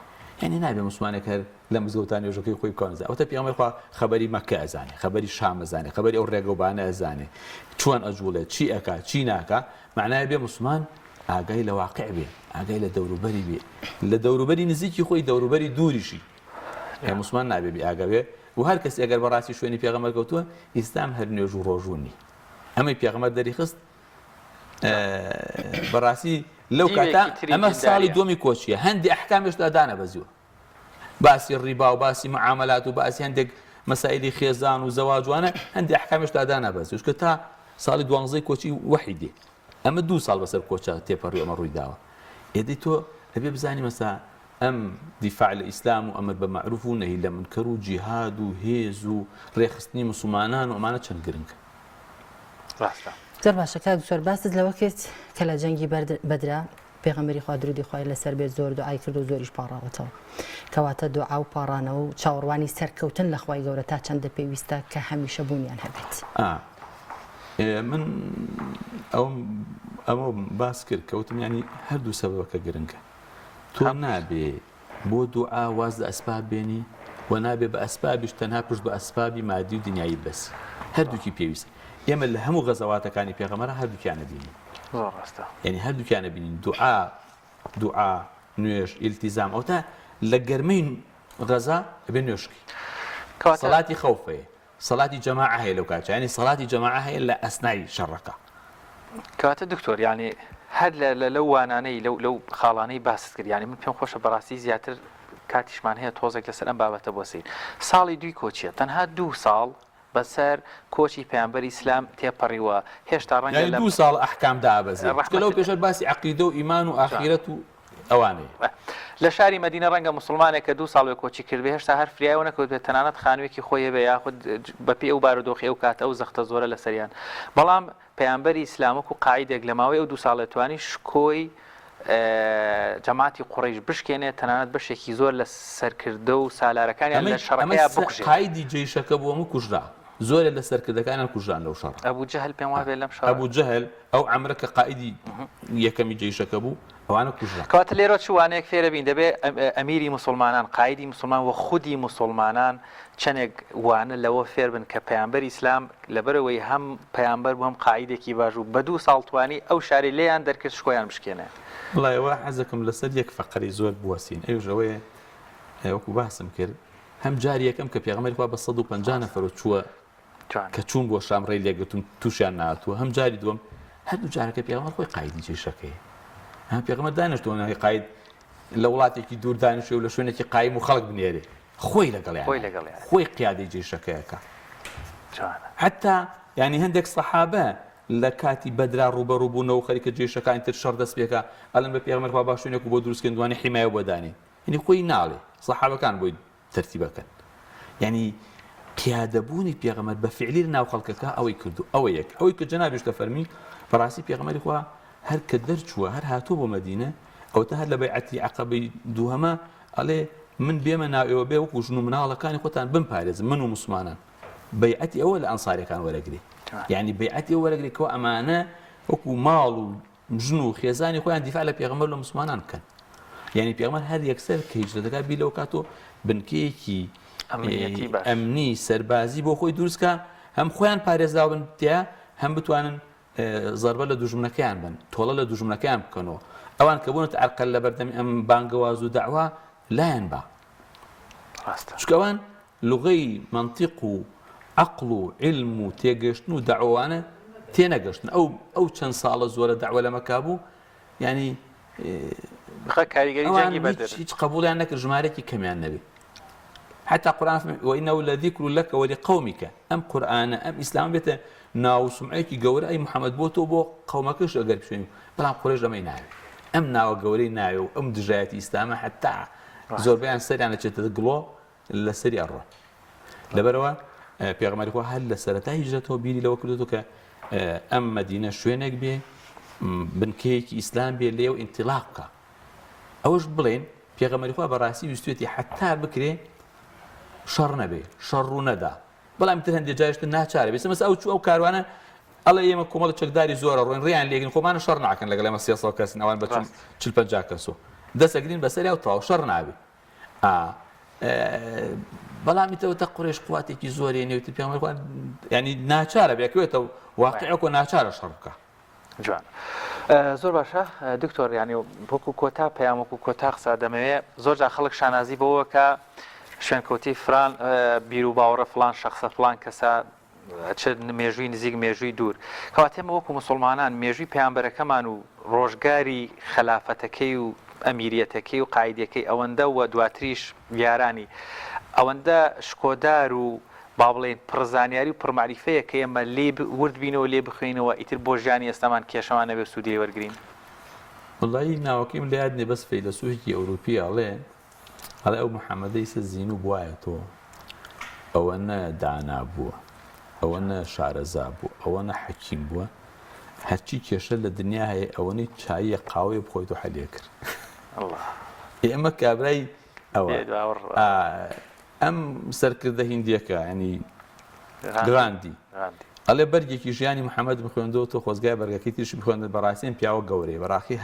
یعنی نابێ مسلمانێک هەر لە مزگەوتان نوێژەکەی خۆی بکەن ئەوتە پێغەمبەر خوا خەبەری مەکە ئەزانێ خەبەری شام ئەزانێ خەبەری ئەو ڕێگەوبانە ئەزانێ چۆن ئەجوڵێ چی ئەکا چی ناکا معنای بێ مسلمان ئاگای لە واقع بێ ئاگای لە دەوروبەری بێ لە دەوروبەری نزیکی خۆی دەوروبەری دووریشی مسلمان نابێ بێ ئاگا بێ و هەر کەسێ ئەگەر بەڕاستی شوێنی پێغەمبەر کەوتووە ئیسلام هەر نوێژ و ڕۆژوو نی ئەمەی پێغەمبەر دەریخست بەڕاستی لەو کاتە ئەمە ساڵی دووەمی کۆچیە هەندی ئەحکام هێشتا دانەبەزیوە باسی ڕیبا و باسی معاملات و باسی هەندێک مەسایلی خێزان و زەواجوانە هەندی ئەحکام هێشتا دانەبەزیوە چونکە تا ساڵی دوانزەی کۆچی وەحی دێ ئەمە دوو ساڵ بەسەر کۆچە تێپەڕی ئەمە ڕووی داوە ئێدی تۆ ئەبێ بزانی مەسا ئەم دیفاع لە ئیسلام و ئەمر بە مەعروف و نەهی لە مونکەر و جیهاد و هێز و ڕێکخستنی موسڵمانان و ئەمانە چەند گرنگە. ڕاستە. زۆر باشە کاک دکتۆر باست لەوە کرد کە لە جەنگی بەدرا پێغەمبەری خوا درودی خوای لەسەر بێت زۆر دوعای کرد و زۆریش پاڕاوەتەوە کەواتە دوعا و پاڕانەوە و چاوەڕوانی سەرکەوتن لە خوای گەورە تا چەندە پێویستە کە هەمیشە بوونیان هەبێت؟ من ئەوم ئەوە باس کرد کەوتم ینی هەردوو سەبەبەکە گرنگە تۆ نابێ بۆ دوعا واز لە ئەسباب بێنی و نابێ بە ئەسبابیش تەنها پشت بە ئەسبابی مادی و دنیایی ببەسی هەردووکی پێویستە ئێمە لە هەموو غەزەواتەکانی پێغەمبەرا هەردووکیان ئەبینین زۆر ڕاستە یعنی هەردووکیان ئەبینین دوعا دوعا نوێژ ئیلتیزام ئەوتا لە گەرمەی غەزا ئەبێ نوێژ بکەی سەڵاتی خەوف هەیە سەڵاتی جەماعە هەیە لەو کاتە یانی سەڵاتی جەماعە هەیە لە ئەسنای شەڕەکە. کەواتە دکتۆر یانی هەر لە لە لەو وانانەی لەو لەو خاڵانەی باست کرد یانی من پێم خۆشە بەڕاستی زیاتر کاتیشمان هەیە تۆزێک لەسەر ئەم بابەتە بوەسین ساڵی دووی کۆچیە تەنها دوو ساڵ بەسەر کۆچی پەیامبەری ئیسلام تێپەڕیوە هێشتا ڕەنگە یانی لە دوو ساڵ ئەحکام دابەزێ چونکە لەو ڕەحمەت پێشەر باسی عەقیدە و ئیمان و ئاخیرەت و ئەوانەیە. لە شاری مەدینە ڕەنگە موسڵمانێک کە دوو ساڵ بێ کۆچی کردبێ هێشتا هەر فریایەوە نەکەوتبێت تەنانەت خانوویەکی خۆی هەبێ یاخود بەپێی ئەو بارودۆخی ئەو کاتە ئەو زەختە زۆرە لەسەریان بەڵام پەیامبەری ئیسلام وەکو قائیدێک لە ماوەی ئەو دوو ساڵە توانی شکۆی جەماعەتی قوڕەیش بشکێنێت تەنانەت بەشێکی زۆر لە سەرکردە و سالارەکانیان ئەمەی لە ئەمە شەڕەکەیا سە بکوژێت. قایدی جەیشەکە بوو ئەمە کوژرا. زۆرێ لە سەرکردەکانیان کوژران لەو شەڕە. ئەبو جەهل پێم وابێ لەم شەڕە. ئەبو جەهل، ئەو عەمرە کە قائیدی یەکەمی جەیشەکە بوو، ئەوانە کوژران. کەواتە لێرەوە چ وانەیەک فێرەبین؟ دەبێ ئەمیری موسوڵمانان، قائیدی موسوڵمان و خودی موسوڵمانان چەنێک وانە لەوە فێربن کە پەیامبەری ئیسلام لەبەرئەوەی هەم پەیامبەر بوو هەم قائیدێکی باش بوو بە دوو ساڵ توانی ئەو شارەی لێیان دەرکرد شکۆیان بشکێنێ. وەڵا ئێوە حەزەکەم لەسەر یەک فەقەرەی زۆر بوەستین ئەویش ئەوەیە وەکو باسم کرد هەم جاری یەکەم کە پێغەمبەری خوا بە 150 نەفەرەوە چووە کە چوون بۆ شام ڕێی لێگرتوون تووشیان نهاتووە هەم جاری دووەم هەردوو جارەکە پێغەمبەر خۆی قایدی جێشەکەی هەم پێغەمبەر دانیشتووە ناوی قاید لە وڵاتێکی دوور دانیشێ و لە شوێنێکی قایم و خەڵک بنێرێ خۆی لەگەڵیان خۆی لەگەڵیان خۆی قیادەی جێشەکەیەکە حتا ینی هەندێک سەحابە لە کاتی بەدرا ڕوبەڕوو بوونەوە خەریکە جێشەکانی تر شەڕ دەست پێکە ئەلم بە پێغەمبەر خوا با شوێنێک و بۆ دروستکەن دوانی حیمایە بۆ دانێ یعنی خۆی ناڵێ سەحابەکان بۆی تەرتیبەکەن یعنی پیادەبوونی پێغەمبەر بە فیعلی لە ناو خەڵکەکە ئەوەی کردو ئەوە یەک ئەوەی کە جەنابیش دەفەرمی بەڕاستی پێغەمبەری خوا هەر کە دەرچووە هەر هاتووە بۆ مەدینە ئەوەتا هەر لە بەیعەتی عەقەبەی دووهەمە ئەڵێ من بێمە ناو ئێوە بێ وەکو ژن و مناڵەکانی خۆتان بمپارێزن من و موسڵمانان بەیعەتی ئەوە لە ئەنساریەکان وەرەگرێ یعنی بەیعەتی ئەوە وەرەگرێ کەوا ئەمانە وەکو ماڵ و ژن و خێزانی خۆیان دیفاع لە پێغەمبەر لە موسڵمانان بکەن یعنی پێغەمبەر هەر یەکسەر کە هیجرەت دەکات بیر لەوە کاتەوە بنکەیەکی ئەمنی سەربازی بۆ خۆی دروستکە هەم خۆیان پارێزراو بن تیا هەم بتوانن زەربە لە دوژمنەکەیان بن تۆڵە لە دوژمنەکەیان بکەنەوە ئەوان کە بوونەتە عەرقەل لە بەردەمی ئەم بانگەواز و دەعوا لایەن با ڕاستە چونکە ئەوان لوغەی مەنتیق و عەقڵ و عیلم و تێگەشتن و دەعوانە تێنەگەشتن ئەو ئەو چەند ساڵە زۆرە دەعوە لە مەکا بوو یعنی خە کاریگەری ئەوان جەنگی بەدر هیچ هیچ قبوڵیان نەکرد ژمارەیەکی کەمیان نەبێ حتا قورآن فەرمی وإنه لذکر لك ولقومك ئەم قورآنە ئەم ئیسلام بێتە ناو و سومعەیەکی گەورە ئەی محەممەد بۆ تۆ بۆ قەومەکەش ئەگەر بشوێنی بەڵام قورەیش ئەمەی ناوێ ئەم ناوە گەورەی ناوێ و ئەم دژایەتی ئیسلامە حتا زۆربەیان سەریان ئەچێتە گڵۆ لەسەری ئەڕۆن لەبەرەوە پێغەمبەری خوا هەر لە سەرەتای هیجرەتەوە بیری لەوە کردوەوە کە ئەم مەدینە شوێنێک بێ بنکەیەکی ئیسلام بێ لێ و ئینتیلاق بکە ئەوەش بڵێن پێغەمبەری خوا بەڕاستی ویستوێتی حتا بکرێ شەڕ نەبێ شەڕ ڕوو نەدا بەڵام تر هەندێک جایشتر ناچارە بێ مەسە ئەو چوو ئەو کاروانە ئەڵێ ئێمە کۆمەڵە چەکداری زۆرە ڕۆین ڕیان لێگرین خۆمانە شەڕ ناکەن لەگەڵ ئێمە 300 کەسن ئەوان بە 40 50 کەس و دەسەگرین بەسەریا و تەواو شەڕ نابێ بەڵام ئیتەوە قورەیش قواتێکی زۆری نێوتر پێغەمبەر خوا ینی ناچارە بێکوێتەوە واقعەکۆ ناچارە شەڕ بکە جوان زۆر باشە دکتۆر ینی وەکو کۆتا پەیام وەکو کۆتا قسە دەمەوێ زۆر جا خەڵک شانازی بەوە کە شوێنکەوتی فران بیر و باوەڕە فلان شخصە فلان کەسە چ مێژووی نزیک مێژووی دوور. کەواتە ئێمە وەکو موسوڵمانان مێژووی پەیامبەرەکەمان و ڕۆژگاری خەلافەتەکەی و ئەمیریەتەکەی و قائیدیەکەی ئەوەندە و دواتریش یارانی ئەوەندە شکۆدار و با بڵێین پڕ زانیاری و پڕ مەعریفەیە کە ئێمە لێی ورد بینەوە لێی بخوێنینەوە ئیتر بۆ ژیانی ئێستامان کێشەمان نەبێ و سوودی لێ وەرگرین. وەڵایی ناوەکەیم لە یاد نیە بەس فەیلەسوفێکی ئەوروپیە ئەڵێ ئەڵێ ئەو محەمەدە ئیسە زینوو بوایەتۆ ئەوەنە دانا بووە ئەوەنە شارەزا بووە ئەوەنە حەکیم بووە هەرچی کێشە لە دنیا هەیە ئەوەنەی چاییە قاوەیە بخۆیت و حەلێ کرد ئێمە کابرای ئەوە ئەم سەرکردە هیندیەکە ینی گراندی ئەڵێ بەرگێکی ژیانی محەممەد بخوێندەوە تۆ خۆزگای بەرگەکەی تریش بخوێندن بەڕاستی ئەم پیاوە گەورەیە بەڕاخی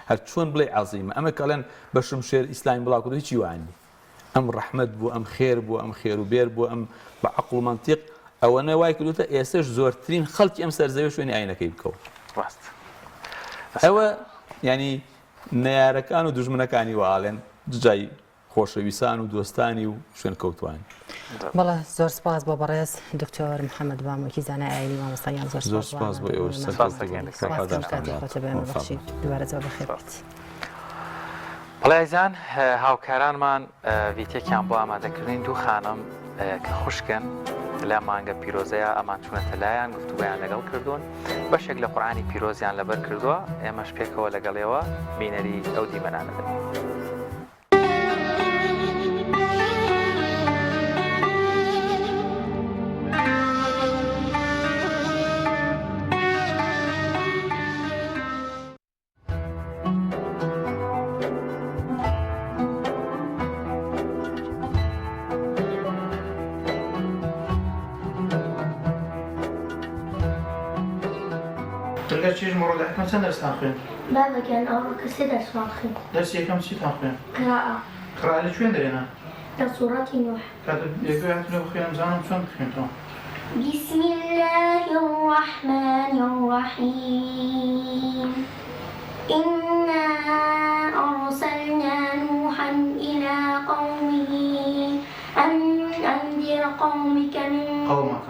هەر چۆن بڵێ عەزیمە ئەمە کەڵێن بە شمشێر ئیسلامی بڵاو کردو هیچی وان نی ئەم ڕەحمەت بوو ئەم خێر بوو ئەم خێر و بێر بوو ئەم بە عەقڵ و مەنتیق ئەوەنە وای کردوتە ئێستش زۆرترین خەڵکی ئەم سەرزەوی شوێنی ئاینەکەی بکەوە ڕاست ئەوە ینی نەیارەکان و دوژمنەکانی واڵێن جای خۆشەویسان و دۆستانی و شوێنکەوتوانی. بەڵێ زۆر سپاس بۆ بەڕێز دکتۆر محمد بامۆکی زانای ئاینی مامۆستا گیان زۆر زۆر سپاس بۆ ئێوەش سپاس دەکەین. سپاس کەم کاتی خۆتە بە ئێمە بەخشی دووبارە زۆر بەخێر بێیت. بەڵێ ئازیزان هاوکارانمان ڤیتێکیان بۆ ئامادەکردین دوو خانم کە خوشکن لە مانگە پیرۆزەیە ئەمان چوونەتە لایان گفتوگۆیان لەگەڵ کردوون بەشێک لە قورئانی پیرۆزیان لەبەر کردووە ئێمەش پێکەوە لەگەڵێوە بینەری ئەو دیمەنانە دەبین. دەرگای چێژ مڕۆ دەحکەم چەند دەرستان خوێند؟ بابە گیان ئەوڕۆکە سێ دەرسمان خوێند. دەرسی یەکەم چیتان خوێند؟ قراءە. قراءە لە کوێن دەرێنا؟ لە سوڕەتی نوح. کاتە یەکەوێ هاتنەوە بخوێنم بزانم چۆن بخوێنتەوە. بسم اللە الرحمن الرحیم انا ارسلنا نوحا الی قومه ان انذر قومک من قومک.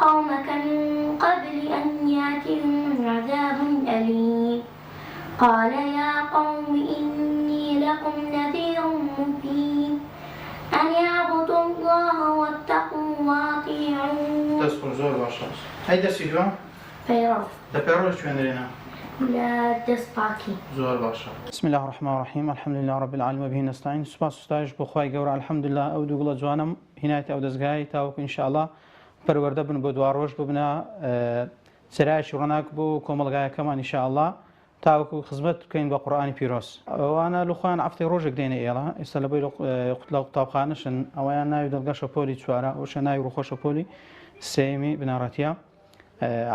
قومک من قبل ان یاتیهم عذاب الیم قال یا قوم انی لکم نذیر مبین ان اعبدوا اللە واتقوه واطیعون. دەست خۆش زۆر باشە. ئەی دەرسی دووەم؟ پەیڕەو. لە پەیڕەو لە کوێ دەرێنا؟ لە دەست پاکی. زۆر باشە. بسم اللە الرحمن الرحیم الحمد للە رب العالمین وبه نستعین سوپاس و ستایش بۆ خوای گەورە الحمدللە ئەو دوو گوڵە جوانەم هینایتە ئەو دەزگایەی تاوەکو ان شاء اللە پەروەردە بن بۆ دواڕۆژ ببنە چرایەکی ڕۆناک بۆ کۆمەڵگایەکەمان ان شاء اللە تاوەکو خزمەت بکەین بە قورئانی پیرۆز. ئەوانە لە خۆیان هەفتەی ڕۆژێک دێنە ئێڵە ئێستا لە بۆی لە قوتابخانەشن ئەوەیان ناوی دڵگەشە پۆلی چوارە ئەوشە ناوی ڕووخۆشە پۆلی سێیەمی بنەڕەتیە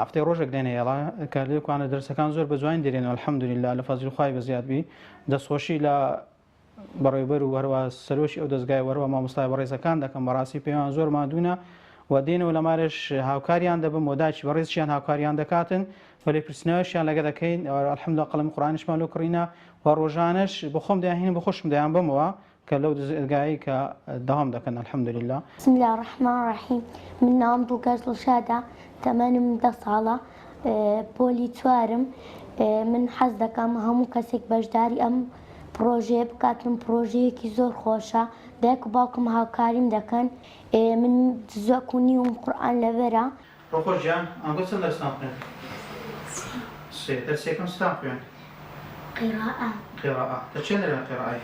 هەفتەی ڕۆژێک دێنە ئێڵە کە لێکوانە دەرسەکان زۆر بە جوانی دێنەوە الحمدلله لە فەزلی خوای بەزیاد بی دەستخۆشی لە بەڕێوبەر و هەروە سەرۆکی ئەو دەزگای وەروە مامۆستای بەڕێزەکان دەکەم بەڕاستی پێیان زۆر مادوونە و دێنەوە لە مارێش هاوکاریان دەبم و داچی بەڕێزیان هاوکاریان دەکاتن و لێپرسینەوەشیان لەگە دەکەین الحمدلله قەڵەمی قورئانیشمان لۆ کڕینە و ڕۆژانەش بەخۆم دەیانهێنم بەخۆشم دەیان بەمەوە کە لەو دەزگایەی کە دەوام دەکەن الحمدلله. بسم اللە الرحمن الرحیم من ناوم دڵگەش دڵشادە تەمەنم دە ساڵە پۆلی چوارم من حەز دەکەم هەموو کەسێک بەشداری ئەم پڕۆژەیە بکاتن پڕۆژەیەکی زۆر خۆشە دایک و باوکم هاوکاریم دەکەن من جزەک و نیوم قورئان لەبەرە. ڕوخۆش گیان ئەنگۆ چەند دەرستان خوێند؟ سێ دەرسی یەکەم چتان خوێند؟ قراءە. قراءە دە چێ دەرێن قراءەی؟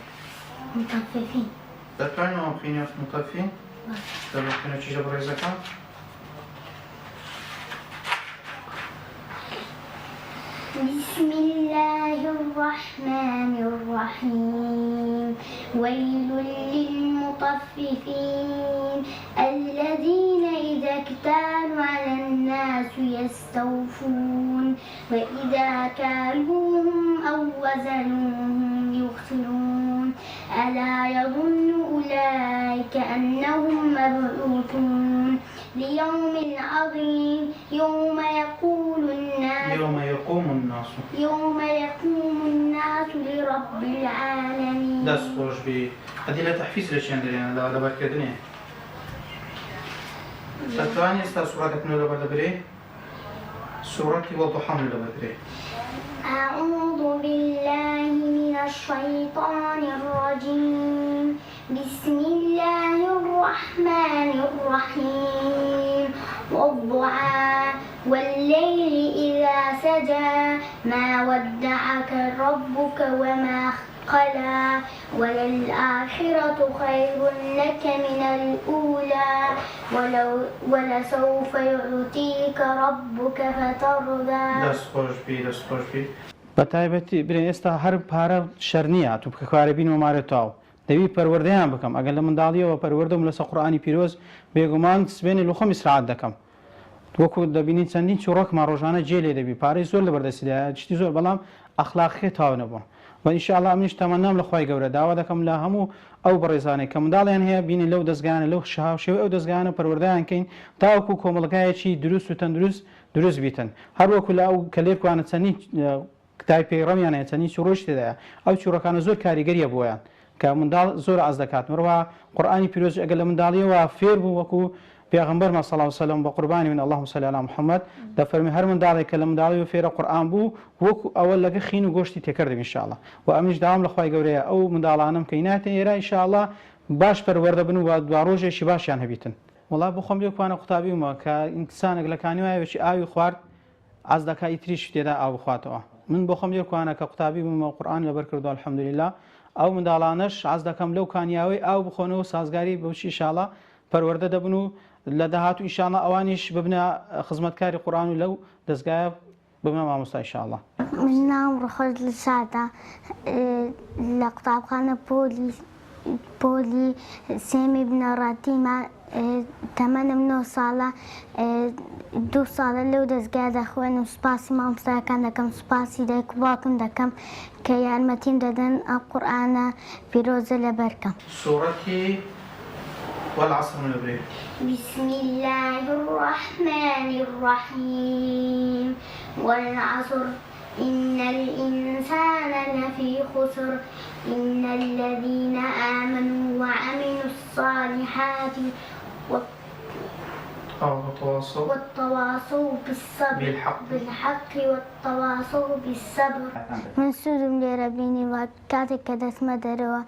مطففین. دەتوانین ئەوان بخوێنین مطففین؟ دە بخوێنە چیژە بەڕێزەکان. بسم اللە الرحمن الرحیم ویل للمطففین الذین اذا اکتالوا علی الناس یستوفون وإذا کالوهم أو وزنوهم یخسرون ألا یظن أولئک أنهم مبعوثون ليوم عظیم یوم یقول الناس یوم یقوم الناس. یوم یقوم الناس لرب العالمین. دەست خۆش بی ئەدی لە تەحفیز لە چێن دەرێنە لە لەبەرکردنێ دەتوانی ئێستا سوڕەتێک منۆ لەبەر دەبرێ سوڕەتی وەضحا منۆ لەبەر درێ. اعوذ باللە من الشیطان الرجیم بسم اللە الرحمن الرحیم والضحی واللیل اذا سجی ما ودعک ربک وما قلی وللآخرة خیر لک من الأولی ولسوف یعطیک ربک فترضی. دەست خۆش بی دەست خۆش بی. بەتایبەتی برێ ئێستا هەر پارە شەر نیە تو بکە کارە بینمە مارێ تاو دەبی پەروەردەیان بکەم ئەگەر لە منداڵیەوە پەروەردەم لەسە قورئانی پیرۆز بێگومان سبێنێ لەخۆم ئیسراعەت دەکەم وەکو دەبینین چەندین چیڕۆکمان ڕۆژانە جێ لێ دەبی پارەی زۆر لەبەر دەستیدایە شتی زۆر بەڵام ئەخلاقەکەی تەواو نەبووە وە ان شاء اللە ئەمنیش تەمەنام لە خوای گەورە داوا دەکەم لە هەموو ئەو بەڕێزانەی کە منداڵیان هەیە بینن لەو دەزگایانە لەو هاوشێوەی ئەو دەزگایانە پەروەردەیان کەین تاوەکو کۆمەڵگایەکی دروست و تەندروست دروست بیتن هەر وەکو لە ئەو کەلێرکوانە چەندین کتابی پەیڕەویان هەیە چەندین چیڕۆکی تێدایە ئەو چیڕۆکانە زۆر کاریگەریە بۆیان کە منداڵ زۆر عەز دەکات هەروەها قورئانی پیرۆزیش ئەگەر لە منداڵیەوە فێر بوو وەکو پێغەمبەرمان صلی اللە وسلم بە قوربانی من اللهم صل علی محمد دەفەرموێ هەر منداڵێک کە لە منداڵیەوە فێرە قورئان بوو وەکو ئەوە لەگە خین و گۆشتی تێکەر دەبی ان شاء اللە وە ئەمنیش داوام لە خوای گەورەیە ئەو منداڵانەم کە هیناتە ئێرە ان شاء اللە باش پەروەردە بن و دواڕۆژێکی باشیان هەبیتن. وەڵا بۆخۆم لێ کوانە قوتابی بوومە کە ئینسانێک لە کانیوایەکی ئاوی خوارد عەز دەکا ئیتریش تێدا ئاو بخواتەوە من بۆخۆم لێ کوانە کە قوتابی بوومە قورئان لەبەر کردوە الحمدللە ئەو منداڵانەش عەز دەکەم لەو کانیاوەی ئاو بخۆنەوە سازگاری بەوچی ئیشاڵا پەروەردە دەبن و لە داهاتوو ئیشاڵا ئەوانیش ببنە خزمەتکاری قورئان و لەو دەزگایە ببنە مامۆستا ئیشاڵا. من ناوم ڕوخۆش دڵشادە لە قوتابخانە پۆلی پۆلی سێمی بنەڕەتیمە تەمەنم نۆ ساڵە دوو ساڵە لەو دەزگا دەخوێنم سوپاسی مامۆستاکان دەکەم سوپاسی دایک و باوکم دەکەم کە یارمەتیم دەدەن ئەم قورئانە پیرۆزە لەبەرکەم. سوڕەتی والعصر من لەبرێ. بسم اللە الرحمن الرحیم والعصر ان الانسان لفی خسر الا الذین آمنوا وعملوا الصالحات والتواصوا بالحق والتواصوا بالصبر. من سوودم لێرە بینیوە کاتێک کە دەچمە دەرەوە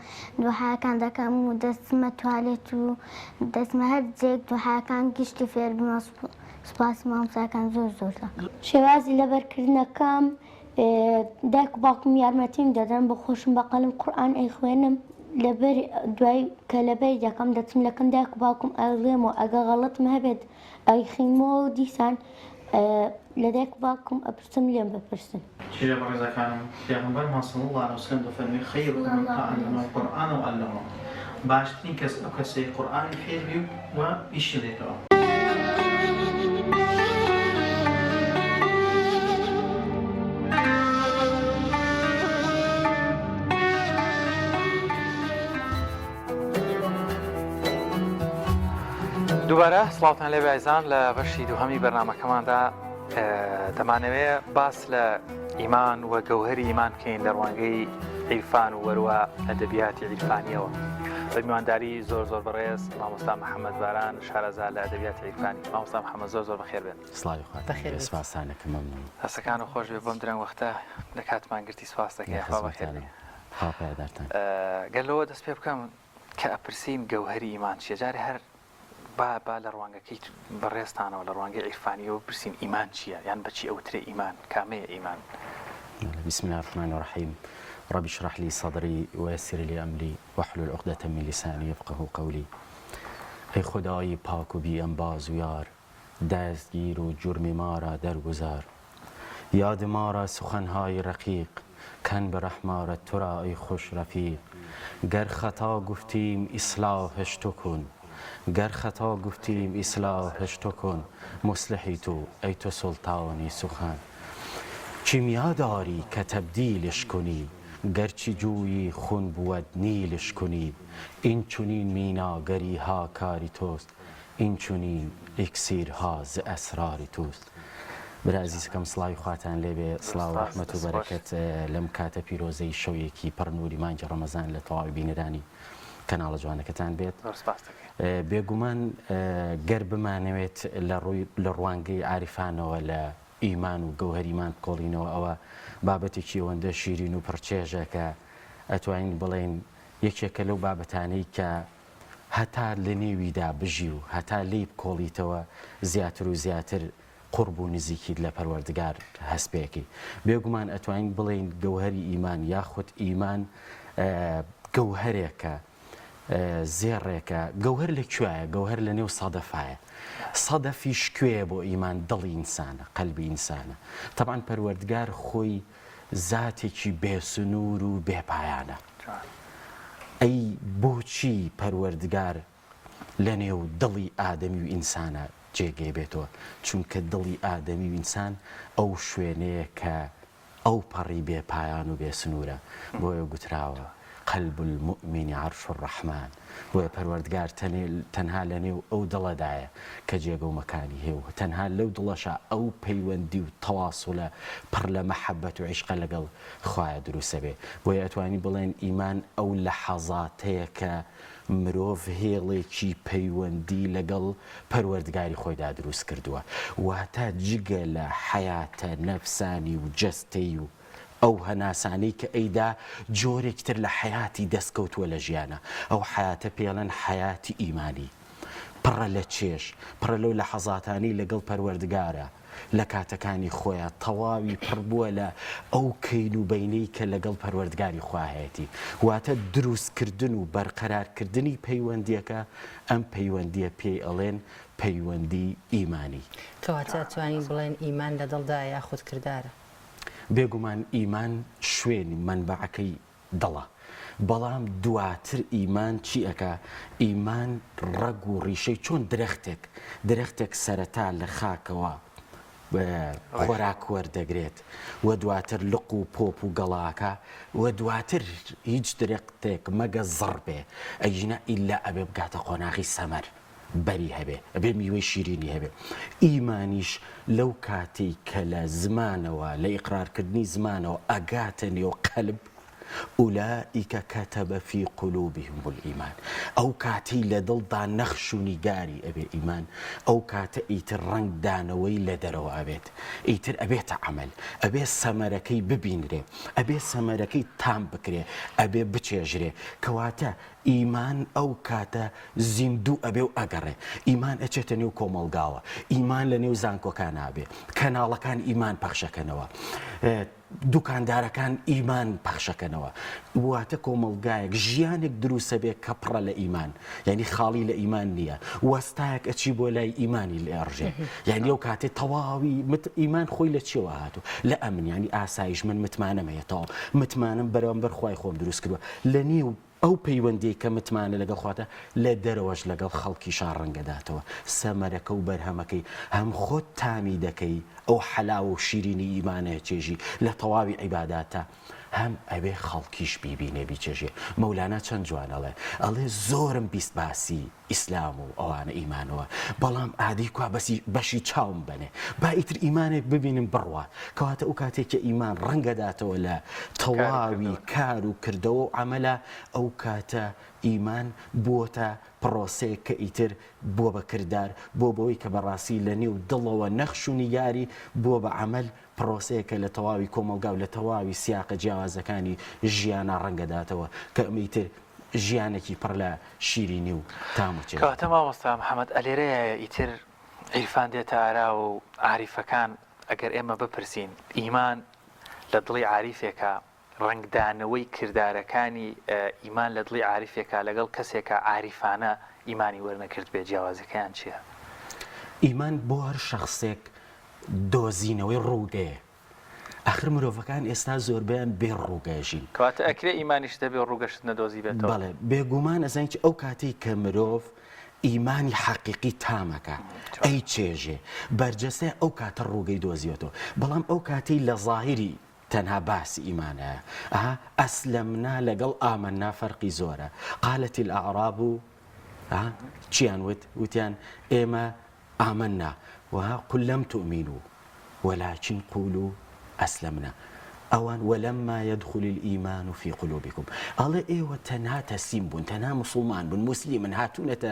دوحاکان دەکەم و دەچمە توالێت و دەچمە هەر جێک دوحاکان گشتی فێر بوومە سوپاسی مامۆستاکان زۆر زۆر دەکەم. شێوازی لەبەرکردنەکەم. دایک و باوکم یارمەتیم دەدەن بۆ خۆشم بە قەلم قورئان ئەیخوێنم لەبەر دوای کە لەبەری دەکەم دەچم لەکن دایک و باوکم ئەڵێم و ئەگە غەڵەتم هەبێت ئەیخینمەوە و دیسان لە دایک و باوکم ئەپرسم لێم بپرسن. کیژە بەڕێزەکانم پێغەمبەرمان صلی اللە علیە وسلم دەفەرموێ خیرکم من تعلم القرآن وعلمه باشترین کەس ئەو کەسەی قورئانی فێر بی و بیشیڵێتەوە. دووبارە سڵاوتان لێ بایزان لە بەشی دووهەمی بەرنمەکەماندا دەمانەوێ باس لە ئیمان و گەوهری ئیمان بکەین لە ڕوانگەی عیرفان و وەروە ئەدەبیاتی عیرفانیەوە بە میوانداری زۆر زۆر بەڕێز مامۆستا محەممەد باران شارەزا لە ئەدەبیاتی عیرفانی مامۆستا محەممەد زۆر زۆر بەخێر بێن سڵاوی خواتان لێ سپاستان ئەکەم مەمنون. دەستەکانت خۆش بێ بەم درەنگ وەختە لە کاتمان گرتی سپاست لە دەکەین خوا بەخێر خزمەتانم بێ. خوا پایەدارتان. گەر لەوە دەست پێ بکەم کە ئەپرسین گەوهەری ئیمان چیە جارێ هەر با با لە ڕوانگەکەی بەڕێزتانەوە لە ڕوانگەی عیرفانیەوە بپرسین ئیمان چیە یان بە چی ئەوترێ ئیمان کامەیە ئیمان؟ بسم اللە الرحمن الرحیم رب اشرح لی صدری ویسر لی امری واحلل عقدە من لسانی یفقهوا قولی ئەی خودای پاک و بی ئەنباز و یار دست گیر و جرم ما را درگذر یاد ما را سخنهای رقیق کن به رحم آرد تو را ای خوش رفیق گر خطا گفتیم اصلاحش تو کن گر خطا گفتیم اصلاحش تو کن مصلحی تو ای تو سلطانی سخن کیمیا داری که تبدیلش کنی گرچه جویی خون بود نیلش کنی این چنین میناگری ها کاری توست این چنین ئیکسیرها ز اسرار توست برا ئەزیزەکەم سڵاوی خواتان لێبێ سڵاو و ڕەحمەت و بەرەکەت لەم کاتە پیرۆزەی شەوێکی پڕ نوری مانگی ڕەمەزان لە تەواوی بینەرانی کەناڵە جوانەکەتان بێت بێگومان گەر بمانەوێت لە ڕووی لە ڕوانگەی عاریفانەوە لە ئیمان و گەوهەریمان بکۆڵینەوە ئەوە بابەتێکی ئەوەندە شیرین و پڕچێژە کە ئەتوانین بڵێین یەکێکە لەو بابەتانەی کە هەتا لە نێویدا بژی و هەتا لێی بکۆڵیتەوە زیاتر و زیاتر قوڕب و نزیکیت لە پەروەردگار هەست پێکەی. بێگومان ئەتوانین بڵێین گەوهەری ئیمان یاخود ئیمان گەوهەرێکە، زێڕێکە، گەوهەر لە کوێیە؟ گەوهەر لە نێو سەدەفایە. سەدەفیش کوێیە بۆ ئیمان؟ دڵی ئینسانە، قەلبی ئینسانە. تەبعەن پەروەردگار خۆی زاتێکی بێ سنوور و بێ پایانە. ئەی بۆچی پەروەردگار لەنێو دڵی ئادەمی و ئینسانا جێگەی بێتەوە؟ چونکە دڵی ئادەمی و ئینسان ئەو شوێنەیە کە ئەوپەڕی بێ پایان و بێ سنوورە، بۆیە گوتراوە، قلب المومن عرش الرحمن، بۆیە پەروەردگار تەنها لەنێو ئەو دڵەدایە کە جێگە و مەکانی هەیە و تەنها لەو دڵەشا ئەو پەیوەندی و تەواسولە پڕ لە مەحەبەت و عیشقە لەگەڵ خوایە دروسەبێ بۆیە ئەتوانین بڵێن ئیمان ئەو لەحەزاتەیە کە مرۆڤ هێڵێکی پەیوەندی لەگەڵ پەروەردگاری خۆیدا دروست کردووە واتە جگە لە حەیاتە نەفسانی و جەستەی و ئەو هەناسانەی کە ئەیدا جۆرێک تر لە حەیاتی دەست کەوتووە لە ژیانا ئەو حەیاتە پێڵێن حەیاتی ئیمانی پڕە لە چێژ پڕە لەو لەحەزاتانەی لەگەڵ پەروەردگارە لە کاتەکانی خۆیا تەواوی پڕ بووە لە ئەو کەین و بەینەی کە لەگەڵ پەروەردگاری خوا هەیەتی واتە دروست کردن و بەرقەرار کردنی پەیوەندیەکە ئەم پەیوەندیە پێی ئەڵێن پەیوەندی ئیمانی. کەواتە ئەتوانین بڵێن ئیمان لە دڵدایە یاخود کردارە؟ بێگومان ئیمان شوێنی مەنبەعەکەی دڵە بەڵام دواتر ئیمان چی ئەکا ئیمان ڕەگ و ڕیشەی چۆن درەختێک درەختێک سەرەتا لە خاکەوە خۆراک وەردەگرێت و دواتر لق و پۆپ و گەڵاکە و دواتر هیچ درەختێک مەگە زڕ بێ ئەگینا ئیلا ئەبێ بگاتە قۆناغی سەمەر بەری هەبێ ئەبێ میوەی شیرینی هەبێ ئیمانیش لەو کاتەی کە لە زمانەوە لە ئیقرارکردنی زمانەوە ئەگاتە نێو قەلب اولئک کتب فی قلوبهم الایمان ئەو کاتەی لە دڵدا نەخش و نیگاری ئەبێ ئیمان ئەو کاتە ئیتر ڕەنگدانەوەی لە دەرەوە ئەبێت ئیتر ئەبێتە عەمەل ئەبێ سەمەرەکەی ببینرێ ئەبێ سەمەرەکەی تام بکرێ ئەبێ بچێژرێ کەواتە. ئیمان ئەو کاتە زیندوو ئەبێ و ئەگەڕێ. ئیمان ئەچێتە نێو کۆمەڵگاوە. ئیمان لە نێو زانکۆکانا ئەبێ. کەناڵەکان ئیمان پەخشەکەنەوە. دوکاندارەکان ئیمان پەخشەکەنەوە. واتە کۆمەڵگایەک، ژیانێک دروسەبێ کە پڕە لە ئیمان. یانی خاڵی لە ئیمان نییە. وەستایەک ئەچی بۆ لای ئیمانی لێ ئەڕژێ. یانی ئەو کاتێ تەواوی مت ئیمان خۆی لە چیەوە هاتوو؟ لە ئەمن یانی ئاسایش من متمانەم هەیە تەواو متمانەم بەرامبەر خوای خۆم دروست کردووە. لە نێو ئەو پەیوەندیەی کە متمانە لەگەڵ خواتە لە دەرەوەش لەگەڵ خەڵکیشا ڕەنگەداتەوە سەمەرەکە و بەرهەمەکەی هەم خۆت تامی دەکەی ئەو حەلاوە و شیرینی ئیمانە چێژی لە تەواوی عیباداتە هەم ئەبێ خەڵکیش بیبینێ بیچێژێ مەولانا چەند جوان ئەڵێ ئەڵێ زۆرم 20 باسی ئیسلام و ئەوانە ئیمانەوە بەڵام ئادی کوا بەسی بەشی چاوم بەنێ با ئیتر ئیمانێک ببینم بڕوات کەواتە ئەو کاتێک کە ئیمان ڕەنگەداتەوە لە تەواوی کار و کردەوە و عەمەلا ئەو کاتە ئیمان بووەتە پڕۆسەیەک کە ئیتر بووە بە کردار بووە بەوەی کە بەڕاستی لە نێو دڵەوە نەخش و نیگاری بووە بە عەمەل پڕۆسەیەکە لە تەواوی کۆمەڵگا و لە تەواوی سیاقە جیاوازەکانی ژیانا ڕەنگەداتەوە کە ئەمە ئیتر ژیانێکی پڕ لە شیرینی و تام و چێژ. کەواتە مامۆستا محمد ئەلێرەیایە ئیتر عیرفان دێتە ئاراوە و عاریفەکان ئەگەر ئێمە بپرسین ئیمان لە دڵی عاریفێکا ڕەنگدانەوەی کردارەکانی ئیمان لە دڵی عاریفێکا لەگەڵ کەسێکا عاریفانە ئیمانی وەرنەکردبێ جیاوازیەکەیان چیە؟ ئیمان بۆ هەر شەخسێک دۆزینەوەی ڕووگەیە ئاخر مرۆڤەکان ئێستا زۆربەیان بێ ڕووگە ژین. کەواتە ئەکرێ ئیمانیشت هەبێ و ڕووگەشت نەدۆزیبێتەوە؟ بەڵێ بێگومان ئەزانی چی ئەو کاتەی کە مرۆڤ ئیمانی حەقیقی تامەکا ئەیچێژێ بەرجەستەیە ئەو کاتە ڕووگەی دۆزیوەتەوە بەڵام ئەو کاتەی لە زاهیری تەنها باسی ئیمانە ئەها ئەسلەمنا لەگەڵ ئامەنا فەرقی زۆرە قالت الاعراب ها چیان وت وتیان ئێمە آمنا و قل لم تؤمنوا ولکن قولوا اسلمنا ئەوان ولما یدخل الایمان فی قلوبکم ئەڵێ ئێوە تەنها تەسلیم بوون تەنها موسڵمان بوون موسلیمن هاتوونەتە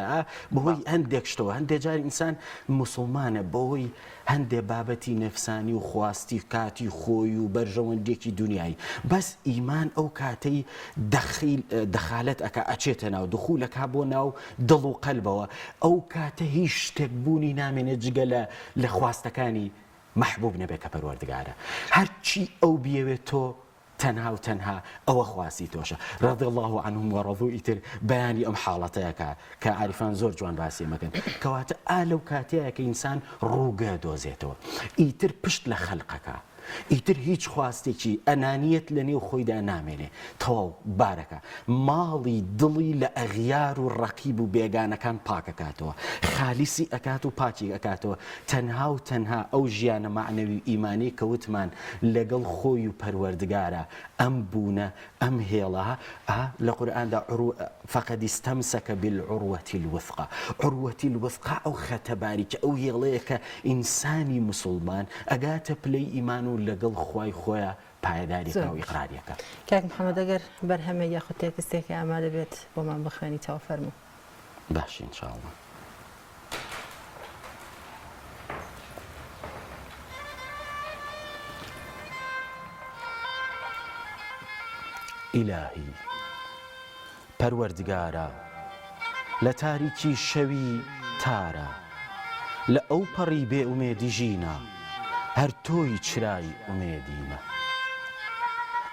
بەهۆی هەندێک شتەوە هەندێک جار ئینسان موسڵمانە بەهۆی هەندێ بابەتی نەفسانی و خواستی کاتی خۆی و بەرژەوەندیەکی دونیایی بەس ئیمان ئەو کاتەی دەخیل دەخالەت ئەکا ئەچێتە ناو دخول ئەکا بۆ ناو دڵ و قەلبەوە ئەو کاتە هیچ شتێک بوونی نامێنێت جگە لە لە خواستەکانی مەحبوب نەبێت کە پەروەردگارە هەرچی ئەو بیەوێت تۆ تەنها و تەنها ئەوە خواستی تۆشە رضی اللە عنهم ورضوا ئیتر بەیانی ئەم حاڵەتەیە کە کە عاریفان زۆر جوان باسی ئەمە کەن کەواتە ئا لەو کاتەیە کە ئینسان ڕووگە دۆزێتەوە ئیتر پشت لە خەلقەکە ئیتر هیچ خواستێکی ئەنانیەت لە نێو خۆیدا نامێنێ تەواو بارەکە ماڵی دڵی لە ئەغیار و ڕەقیب و بێگانەکان پاکەکاتەوە خالیسی ئەکات و پاکی ئەکاتەوە تەنها و تەنها ئەو ژیانە مەعنەوی و ئیمانیەی کە وتمان لەگەڵ خۆی و پەروەردگارە ئەم بوونە ئەم هێڵە ئا لە قورئاندا عرو فقد استمسک بالعروە الوثقی عروە الوثقی ئەو خەتە باریکە ئەو هێڵەیە کە ئینسانی موسوڵمان ئەگاتە پلەی ئیمان و لەگەڵ خوای خۆیا پایەداری زۆر کا و باش ئیقراری ئەکا. کاک محمد ئەگەر بەرهەمێک یاخود تێکستێکی ئامادە بێت بۆمان بخوێنیتەوە فەرموو. باشە ان شاء اللە. ئیلاهی پەروەردگارا لە تاریکی شەوی تارا لە ئەوپەڕی بێ ئومێدی ژینا هەر تۆی چرای ئومێدیمە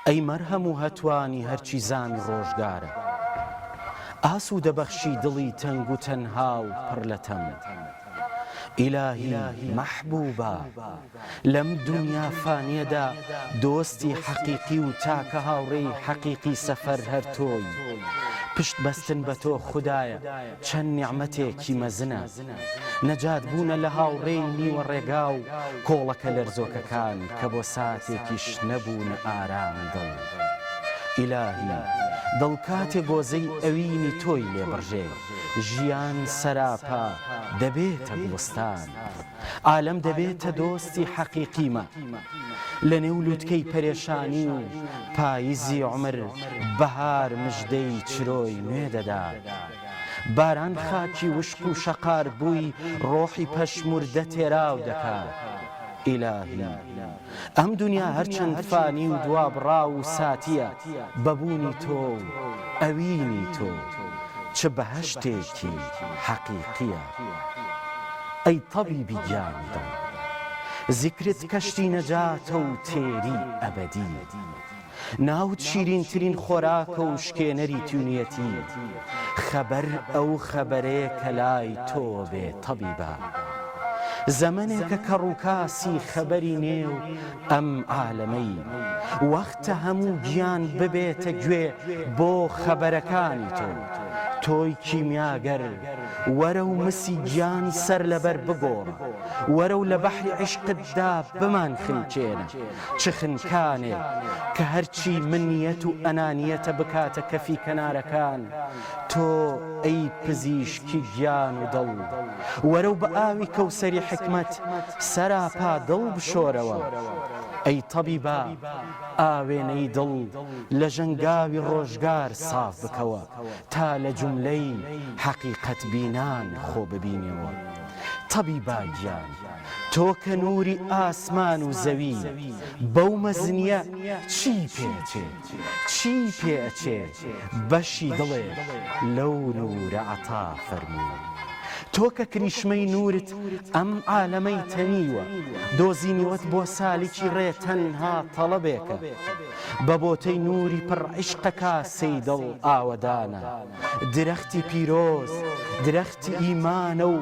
ئەی مەرهەم و هەتوانی هەرچی زامی ڕۆژگارە ئاسوودە بەخشی دڵی تەنگ و تەنها و پڕ لە تەم ئیلاهی مەحبوبا لەم دونیا فانیەدا دۆستی حەقیقی و تاکە هاوڕێی حەقیقی سەفەر هەر تۆی پشت بەستن بە تۆ خودایە چەند نیعمەتێکی مەزنە نەجات بوونە لە هاوڕێی نیوە ڕێگا و کۆڵەکە لەرزۆکەکان کە بۆ ساتێکیش نەبوونە ئارامی دڵ ئیلاهی دڵ کاتێ گۆزەی ئەوینی تۆی لێ بڕژێ ژیان سەراپا دەبێتە گوڵستان عالەم دەبێتە دۆستی حەقیقیمە لە نێو لوتکەی پەرێشانی و پایزی عومر بەهار مژدەی چرۆی نوێ دەدات باران خاکی وشک و شەقار بووی ڕۆحی پەشموردە تێراو دەکات ئیلاهی ئەم دونیا هەرچەند فانی و دوابڕاو و ساتیە بە بوونی تۆ و ئەوینی تۆ. چ بەهەشتێکی حەقیقییە ئەی تەبیبی گیان و دڵ. زیکرت کەشتی نەجاتە و تێری ئەبەدی. ناوت شیرینترین خۆراکە و شکێنەری تونیەتی. خەبەر ئەو خەبەرەیە کە لای تۆوە بێ تەبیبە. زەمەنێکە کەڕوکاسی خەبەری نێو ئەم عالەمەی. وەختە هەموو گیان ببێتە گوێ بۆ خەبەرەکانی تۆ. تۆی کیمیاگەر وەرە و مسی گیان سەرلەبەر بگۆڕە. وەرە و لە بەحری عیشقتدا بمانخنکێنە. چ خنکانێک کە هەرچی منیەت و ئەنانیەتە بکاتە کەفی کەنارەکان، تۆ ئەی پزیشکی گیان و دڵ، وەرە و بە ئاوی کەوسەری حیکمەت سەراپا دڵ بشۆرەوە. ئەی تەبیبا ئاوێنەی دڵ لە ژەنگاوی ڕۆژگار ساف بکەوە تا لە جوملەی حەقیقەت بینان خۆ ببینیەوە. تەبیبا گیان! تۆ کە نووری ئاسمان و زەوی بەو مەزنییە چی پێ ئەچێ، چی پێ ئەچێ بەشی دڵێک لەو نوورە عەتا فەرموو. تۆ کە کریشمەی نوورت ئەم عالەمەی تەنیوە، دۆزینەوەت بۆ سالیکی ڕێ تەنها تەڵەبێکە. بە بۆتەی نووری پڕ عیشقە کاسەی دڵ ئاوەدانە. درەختی پیرۆز درەختی ئیمانە و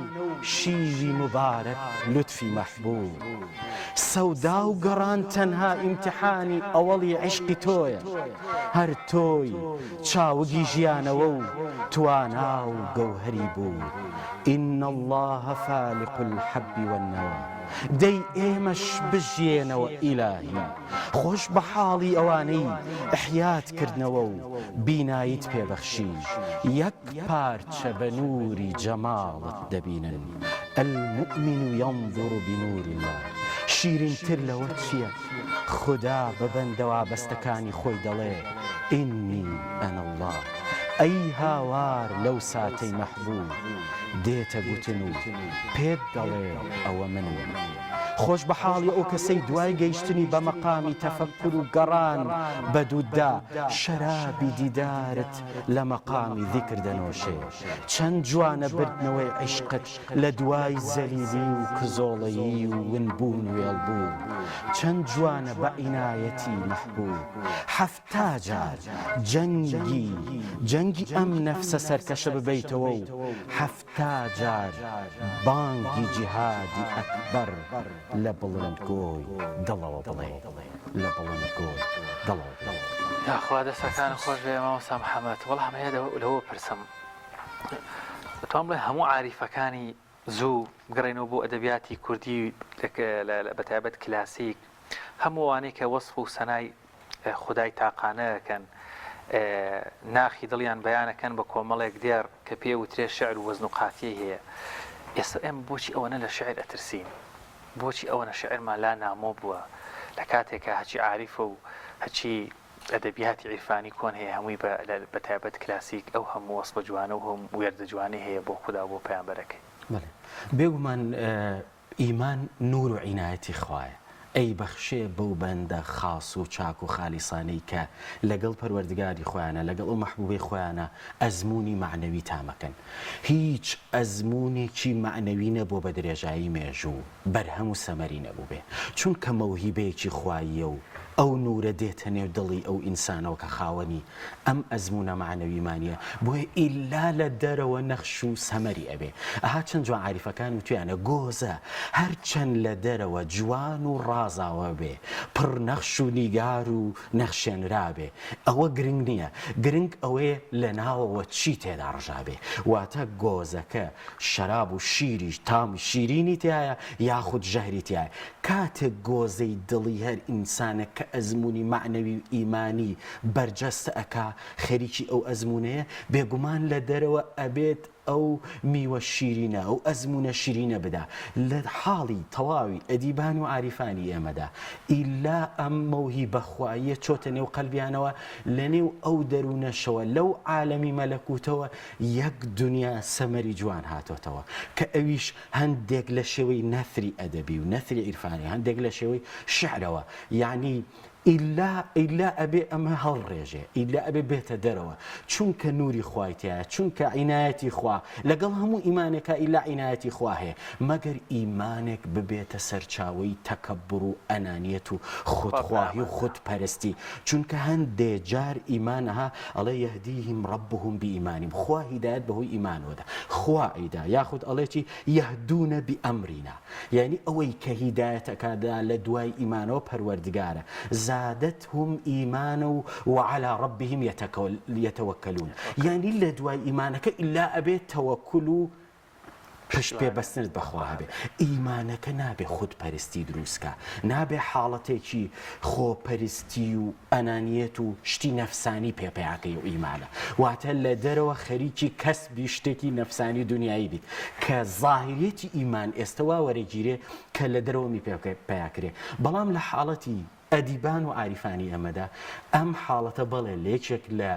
شیری موبارەک لوتفی مەحبوب. سەودا و گەڕان تەنها ئیمتیحانی ئەوەڵی عیشقی تۆیە. هەر تۆی چاوگی ژیانەوە و توانا و گەوهەری بوون. ان اللە فالق الحب والنوی. دەی ئێمەش بژیێنەوە ئیلاهی. خۆش بە حاڵی ئەوانەی ئیحیات کردنەوە و بیناییت پێ بەخشین، یەک پارچە بە نووری جەماڵت دەبینن، المومن ینظر بنور اللە، شیرینتر لەوە چییە؟ خودا بە بەندە وابەستەکانی خۆی دەڵێ، انی انا اللە، ئەی هاوار لەو ساتەی مەحبوب دێتە گوتن و پێت دەڵێ ئەوە منم. خۆش بە حاڵی ئەو کەسەی دوای گەیشتنی بە مەقامی تەفەکور و گەڕان بە دووتدا، شەرابی دیدارت لە مەقامی زیکر دەنۆشێ. چەند جوانە بردنەوەی عیشقت لە دوای زەلیلی و کزۆڵەیی و ونبوون وێڵبوون. چەند جوانە بە عینایەتی مەحبوب 70 جار جەنگی جەنگی ئەم نەفسە سەرکەشە ببەیتەوە و 70 جار بانگی جیهادی ئەکبەر لە بڵندگۆی دڵەوە بڵێ لە بڵندگۆی دڵەوە بڵێ. یاخوا دەستەکانت خۆش بێ مامۆستا محمد وەڵا ئەمەوێ لەوە پرسم دەتوانم بڵێم هەموو عاریفەکانی زوو بگەڕێنەوە بۆ ئەدەبیاتی کوردی بەتایبەت کلاسیک هەموو ئەوانەی کە وەسف و سەنای خودای تاقانە ئەکەن ناخی دڵیان بەیان ئەکەن بە کۆمەڵێک دێڕ کە پێ وترێ شعر و وەزن و قافیەی هەیە ئێستا ئێمە بۆچی ئەوەنە لە شعر ئەترسین بۆچی ئەوەنە شعرمان لا نامۆ بووە لە کاتێکا هەچی عاریفە و هەچی ئەدەبیاتی عیرفانی کۆن هەیە هەمووی بە بە تایبەت کلاسیک ئەو هەموو وەسفە جوانە و هەموو وێردە جوانەی هەیە بۆ خودا و بۆ پەیامبەرەکەی. بەڵێ بێگومان ئیمان نور و عینایەتی خوایە ئەیبەخشێ بەو بەندە خاس و چاک و خالیسانەی کە لەگەڵ پەروەردگاری خۆیانە لەگەڵ ئەو مەحبوبەی خۆیانە ئەزموونی مەعنەوی تامەکەن هیچ ئەزموونێکی مەعنەوی نەبووە بە درێژایی مێژوو بەرهەم و سەمەری نەبووبێ چونکە مەوهیبەیەکی خواییە و ئەو نورە دێتە نێو دڵی ئەو ئینسانەوە کە خاوەنی ئەم ئەزموونە مەعنەویمانیە بۆیە ئیلا لە دەرەوە نەخش و سەمەری ئەبێ. ئەها چەند جوان عاریفەکان وتویانە گۆزە هەر چەند لە دەرەوە جوان و ڕازاوە بێ، پڕ نەخش و نیگار و نەخشێنرابێ، ئەوە گرنگ نییە، گرنگ ئەوەیە لە ناوەوە چی تێدا ڕژابێ. واتە گۆزەکە شەراب و شیری تامی شیرینی تیایە یاخود ژەهری تیایە. کاتێک گۆزەی دڵی هەر ئینسانێک کە ئەزموونی مەعنەوی و ئیمانی بەرجەستە ئەکا خەریکی ئەو ئەزموونەیە، بێگومان لە دەرەوە ئەبێت ئەو میوە شیرینە، ئەو ئەزموونە شیرینە بدا. لە حاڵی تەواوی ئەدیبان و عاریفانی ئێمەدا ئیلا ئەم مەوهیبە خواییە چۆتە نێو قەلبیانەوە، لە نێو ئەو دەروونەشەوە، لەو عالەمی مەلەکوتەوە یەک دونیا سەمەری جوان هاتۆتەوە کە ئەویش هەندێک لە شێوەی نەثری ئەدەبی و نەثری عیرفانی، هەندێک لە شێوەی شیعرەوە. یەعنی. ئیلا ئیلا ئەبێ ئەمە هەڵڕێژێ ئیلا ئەبێ بێتە دەرەوە چونکە نوری خوای تیایە چونکە عینایەتی خوا لەگەڵ هەموو ئیمانێکا ئیلا عینایەتی خوا هەیە مەگەر ئیمانێک ببێتە سەرچاوەی تەکەبور و ئەنانیەت و خودخواهی و خودپەرستی چونکە هەندێ جار ئیمان ئەها ئەڵێ یهدیهم ربهم بئیمانهم خوا هیدایەت بەهۆی ئیمانەوە دا خوا ئەیدا یاخود ئەڵێ چی یهدون بئمرنا یانی ئەوەی کە هیدایەت ئەکا لە دوای ئیمانەوە پەروەردگارە، زادتهم ایمانا وعلی ربهم یتوکلون، یانی لە دوای ئیمانەکە ئیلا ئەبێ تەوەکول و پشت پێ بەستنت بە خوا هەبێ، ئیمانەکە نابێ خود پەرستی دروست کا، نابێ حاڵەتێکی خۆپەرستی و ئەنانیەت و شتی نەفسانی پێ پەیاکەی و ئیمانە واتە لە دەرەوە خەریکی کەسبی شتێکی نەفسانی دنیایی بیت کە زاهیریەتی ئیمان ئێستە وا وەرەگیرێ کە لە دەرەوەمی پێ پەیاکرێ بەڵام لە حاڵەتی ئەدیبان و عاریفانی ئەمەدا ئەم حاڵەتە بەڵێ لە یەکێک لە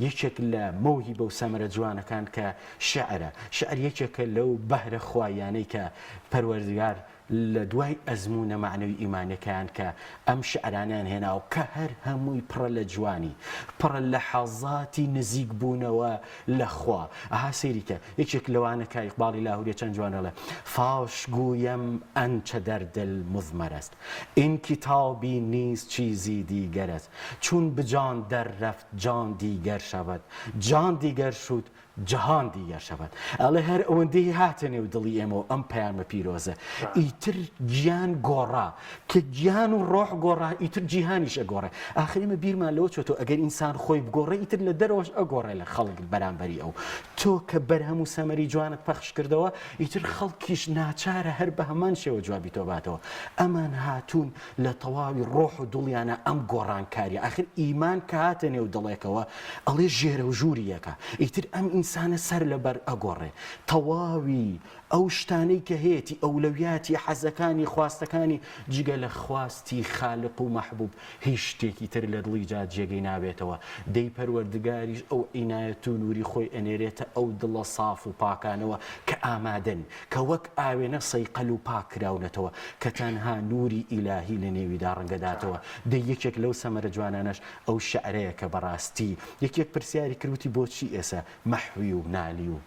یەکێک لە مەوهیبە و سەمەرە جوانەکان کە شعرە شعر یەکێکە لەو بەهرە خواییانەی کە پەروەردگار لە دوای ئەزموونە مەعنەوی ئیمانیەکەیان کە ئەم شیعرانەیان هێناوە کە هەر هەمووی پڕە لە جوانی، پڕە لە حەزاتی نزیک بوونەوە لە خوا. ئەها سەیری کە، یەکێک لەوانە کە ئیقباڵی لاهوریە چەند جوان ئەڵێ، فاش گویم آنچە در دل مضمر است، این کتابی نیست چیزی دیگر است، چون به جان در رفت جان دیگر شود، جان دیگر شد جهان دیگر شود ئەڵێ هەر ئەوەندەی هاتە نێو دڵی ئێمەوە ئەم پەیامە پیرۆزە ئیتر گیان گۆڕا کە گیان و ڕۆح گۆڕا ئیتر جیهانیش ئەگۆڕێ ئاخر ئێمە بیرمان لەوە چۆتەوە ئەگەر ئینسان خۆی بگۆڕێ ئیتر لە دەرەوەش ئەگۆڕێ لە خەڵک بەرامبەری ئەو تۆ کە بەرهەم و سەمەری جوانت پەخش کردەوە ئیتر خەڵکیش ناچارە هەر بە هەمان شێوە جوابی تۆ باتەوە ئەمان هاتوون لە تەواوی ڕۆح و دڵیانا ئەم گۆڕانکاریە ئاخر ئیمان کە هاتە نێو دڵێکەوە ئەڵێ ژێرەوژووری یەکە ئیتر ئەم ئینسانە سەر لەبەر ئەگۆڕێ تەواوی ئەو شتانەی کە هەیەتی ئەولەویاتی حەزەکانی خواستەکانی جگە لە خواستی خالق و مەحبوب هیچ شتێکی تر لە دڵی جا جێگەی نابێتەوە دەی پەروەردگاریش ئەو عینایەت و نوری خۆی ئەنێرێتە ئەو دڵە ساف و پاکانەوە کە ئامادەن کە وەک ئاوێنە سەیقەل و پاک کراونەتەوە، کە تەنها نووری ئیلاهی لە نێویدا ڕەنگەداتەوە، دەی یەکێک لەو سەمەرە جوانانەش ئەو شیعرەیە کە بەڕاستی یەکێک پرسیاری کرد وتی بۆچی ئێسە مەحوی و نالی و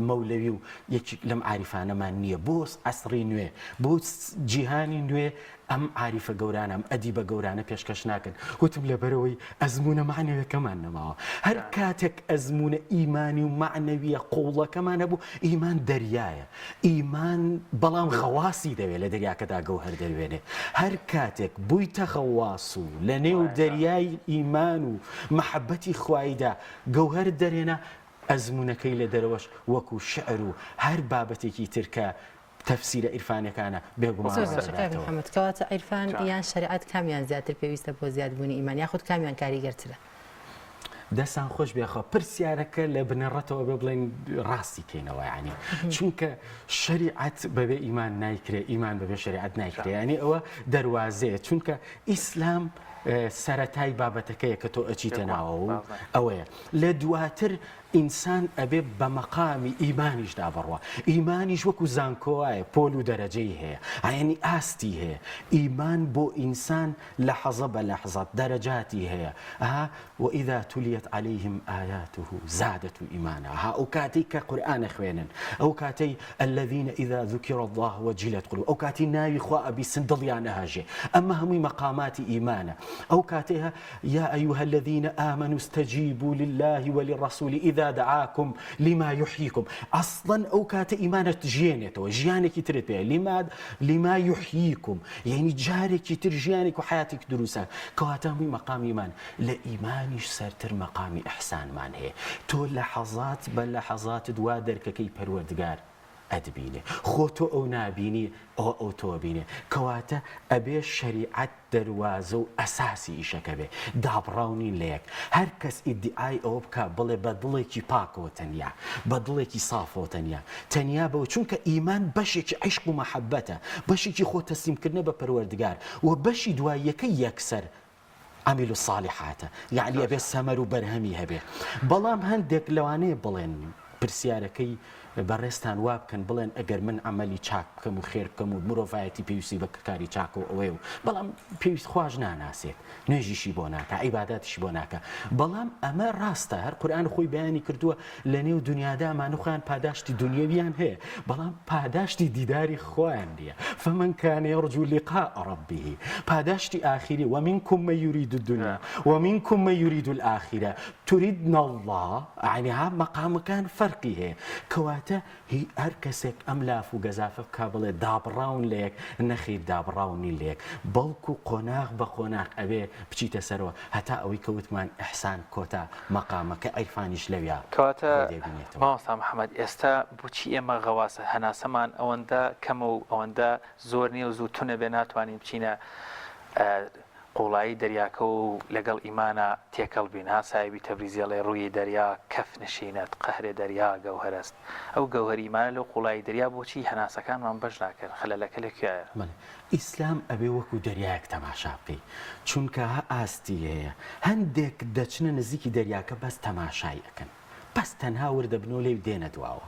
مەولەوی و یەکێک لەم عاریفانەمان نییە بۆ عەسڕی نوێ بۆ جیهانی نوێ ئەم عاریفە گەورانە، ئەم ئەدیبە گەورانە پێشکەش ناکەن؟ وتم لەبەرئەوەی ئەزموونە مەعنەویەکەمان نەماوە. هەر کاتێک ئەزموونە ئیمانی و مەعنەویە قووڵەکەمان هەبوو، ئیمان دەریایە، ئیمان بەڵام غەواسی دەوێ لە دەریاکەدا گەوهەر دەروێنێ. هەر کاتێک بوویتە غەواس و لە نێو دەریای ئیمان و مەحەبەتی خواییدا گەوهەرت دەرهێنا، ئەزموونەکەی لە دەرەوەش وەکوو شیعر و هەر بابەتێکی تر کە تەفسیرە عیرفانیەکانە بێگومان زۆر باشە کاک ڕەنگدەداتەوە. محمد کەواتە عیرفان یان شەریعەت کامیان زیاتر پێویستە بۆ زیادبوونی ئیمان یاخود کامیان کاریگەرترە؟ دەستان خۆش بێ خوا پرسیارەکە لە بنەڕەتەوە بێ بڵێن ڕاستی کەینەوە یعنی چونکە شەریعەت بەبێ ئیمان نایکرێ ئیمان بەبێ شەریعەت نایکرێ یعنی ئەوە دەروازەیە چونکە ئیسلام سەرەتای بابەتەکەیە کە تۆ ئەچیتە ناوەوە و ئەوەیە لە دواتر ئینسان ئەبێ بە مەقامی ئیمانیشدا بڕوا، ئیمانیش وەکو زانکۆ وایە پۆل و دەرەجەی هەیە، یانی ئاستی هەیە، ئیمان بۆ ئینسان لەحزە بە لەحزە دەرەجاتی هەیە، ها وإذا تلیت علیهم آیاته زادته ایمانا، ها ئەو کاتەی کە قورئان ئەخوێنن، ئەو کاتەی الذین اذا ذکر اللە وجلت قلوبهم، ئەو کاتەی ناوی خوا ئەبیستن دڵیان ئەهەژێ، ئەمە هەمووی مەقاماتی ئیمانە، ئەو کاتەی یا ایها الذین آمنوا استجیبوا للە وللرسول اذا دعاکم لما یحییکم ئەسڵەن ئەو کاتە ئیمانت ژیێنێتەوە ژیانێکی ترت پێ لما لما یحییکم یعنی جارێکی تر ژیانێک و حیاتێک دروستە کەواتە هەمووی مەقامی ئیمان لە ئیمانیش سەرتر مەقامی ئیحسانمان هەیە تۆ لەحەزات بە لەحەزاتت وا دەرکەکەی پەروەردگار ئەتبینێ خۆ تۆ ئەو نابینی ئەوە ئەو تۆ ئەبینێ کەواتە ئەبێ شەریعەت دەروازە و ئەساسی ئیشەکە بێ دابڕاو نین لە یەک هەر کەس ئیدیعای ئەوە بکا بڵێ بە دڵێکی پاکەوە تەنیا بە دڵێکی سافەوە تەنیا تەنیا بەوە چونکە ئیمان بەشێکی عیشق و مەحەبەتە بەشێکی خۆ تەسلیمکردنە بە پەروەردگار و بەشی دواییەکەی یەکسەر عملوا الصالحات یەعنی ئەبێ سەمەر و بەرهەمی هەبێ بەڵام هەندێک لەوانەیە بڵێن پرسیارەکەی. بەڕێزتان وا بکەن بڵێن ئەگەر من عەمەلی چاک بکەم و خێر بکەم و مرۆڤایەتی پێویستی بە کاری چاکە و ئەوەیە و بەڵام پێویست خواش ناناسێت نوێژیشی بۆ ناکا عیباداتیشی بۆ ناکا بەڵام ئەمە ڕاستە هەر قورئان خۆی بەیانی کردووە لە نێو دنیادا ئەمانە خۆیان پاداشتی دنیەویان هەیە بەڵام پاداشتی دیداری خۆیان نییە فمن كان يرجو لقاء ربه پاداشتی ئاخیری ومنكم من يريد الدنيا ومنكم من يريد الآخرة تريدن الله یعنی ها مەقامەکان فەرقی هەیە کەواتە هی هەر کەسێک ئەم لاف و گەزافە بکا بڵێ دابڕاون لە یەک، نەخیر دابڕاو نین لە یەک، بەڵکو قۆناغ بە قۆناغ ئەبێ بچیتە سەرەوە هەتا ئەوەی کە وتمان ئیحسان کۆتا مەقامە کە عیرفانیش لەویا کەواتە خۆی دەبینێتەوە. مامۆستا محمد ئێستا بۆچی ئێمە غەواسە هەناسەمان ئەوەندە کەمە و ئەوەندە زۆر نیە و زوو تونەبێ ناتوانین بچینە قوڵایی دەریاکە و لەگەڵ ئیمانا تێکەڵ بین ها سایبی تەبریزی ئەڵێ ڕووی دەریا کەف نشینەت قەهرێ دەریا گەوهەرەست ئەو گەوهەری ئیمانە لەو قوڵایی دەریا بۆچی هەناسەکانمان بەش ناکەن خەلەلەکە لە کوێیە؟ بەڵێ ئیسلام ئەبێ وەکو دەریایەک تەماشا بکەی چونکە ها ئاستی هەیە هەندێک دەچنە نزیکی دەریاکە بەس تەماشای ئەکەن بەس تەنها وردەبنەوە لێی دێنە دواوە.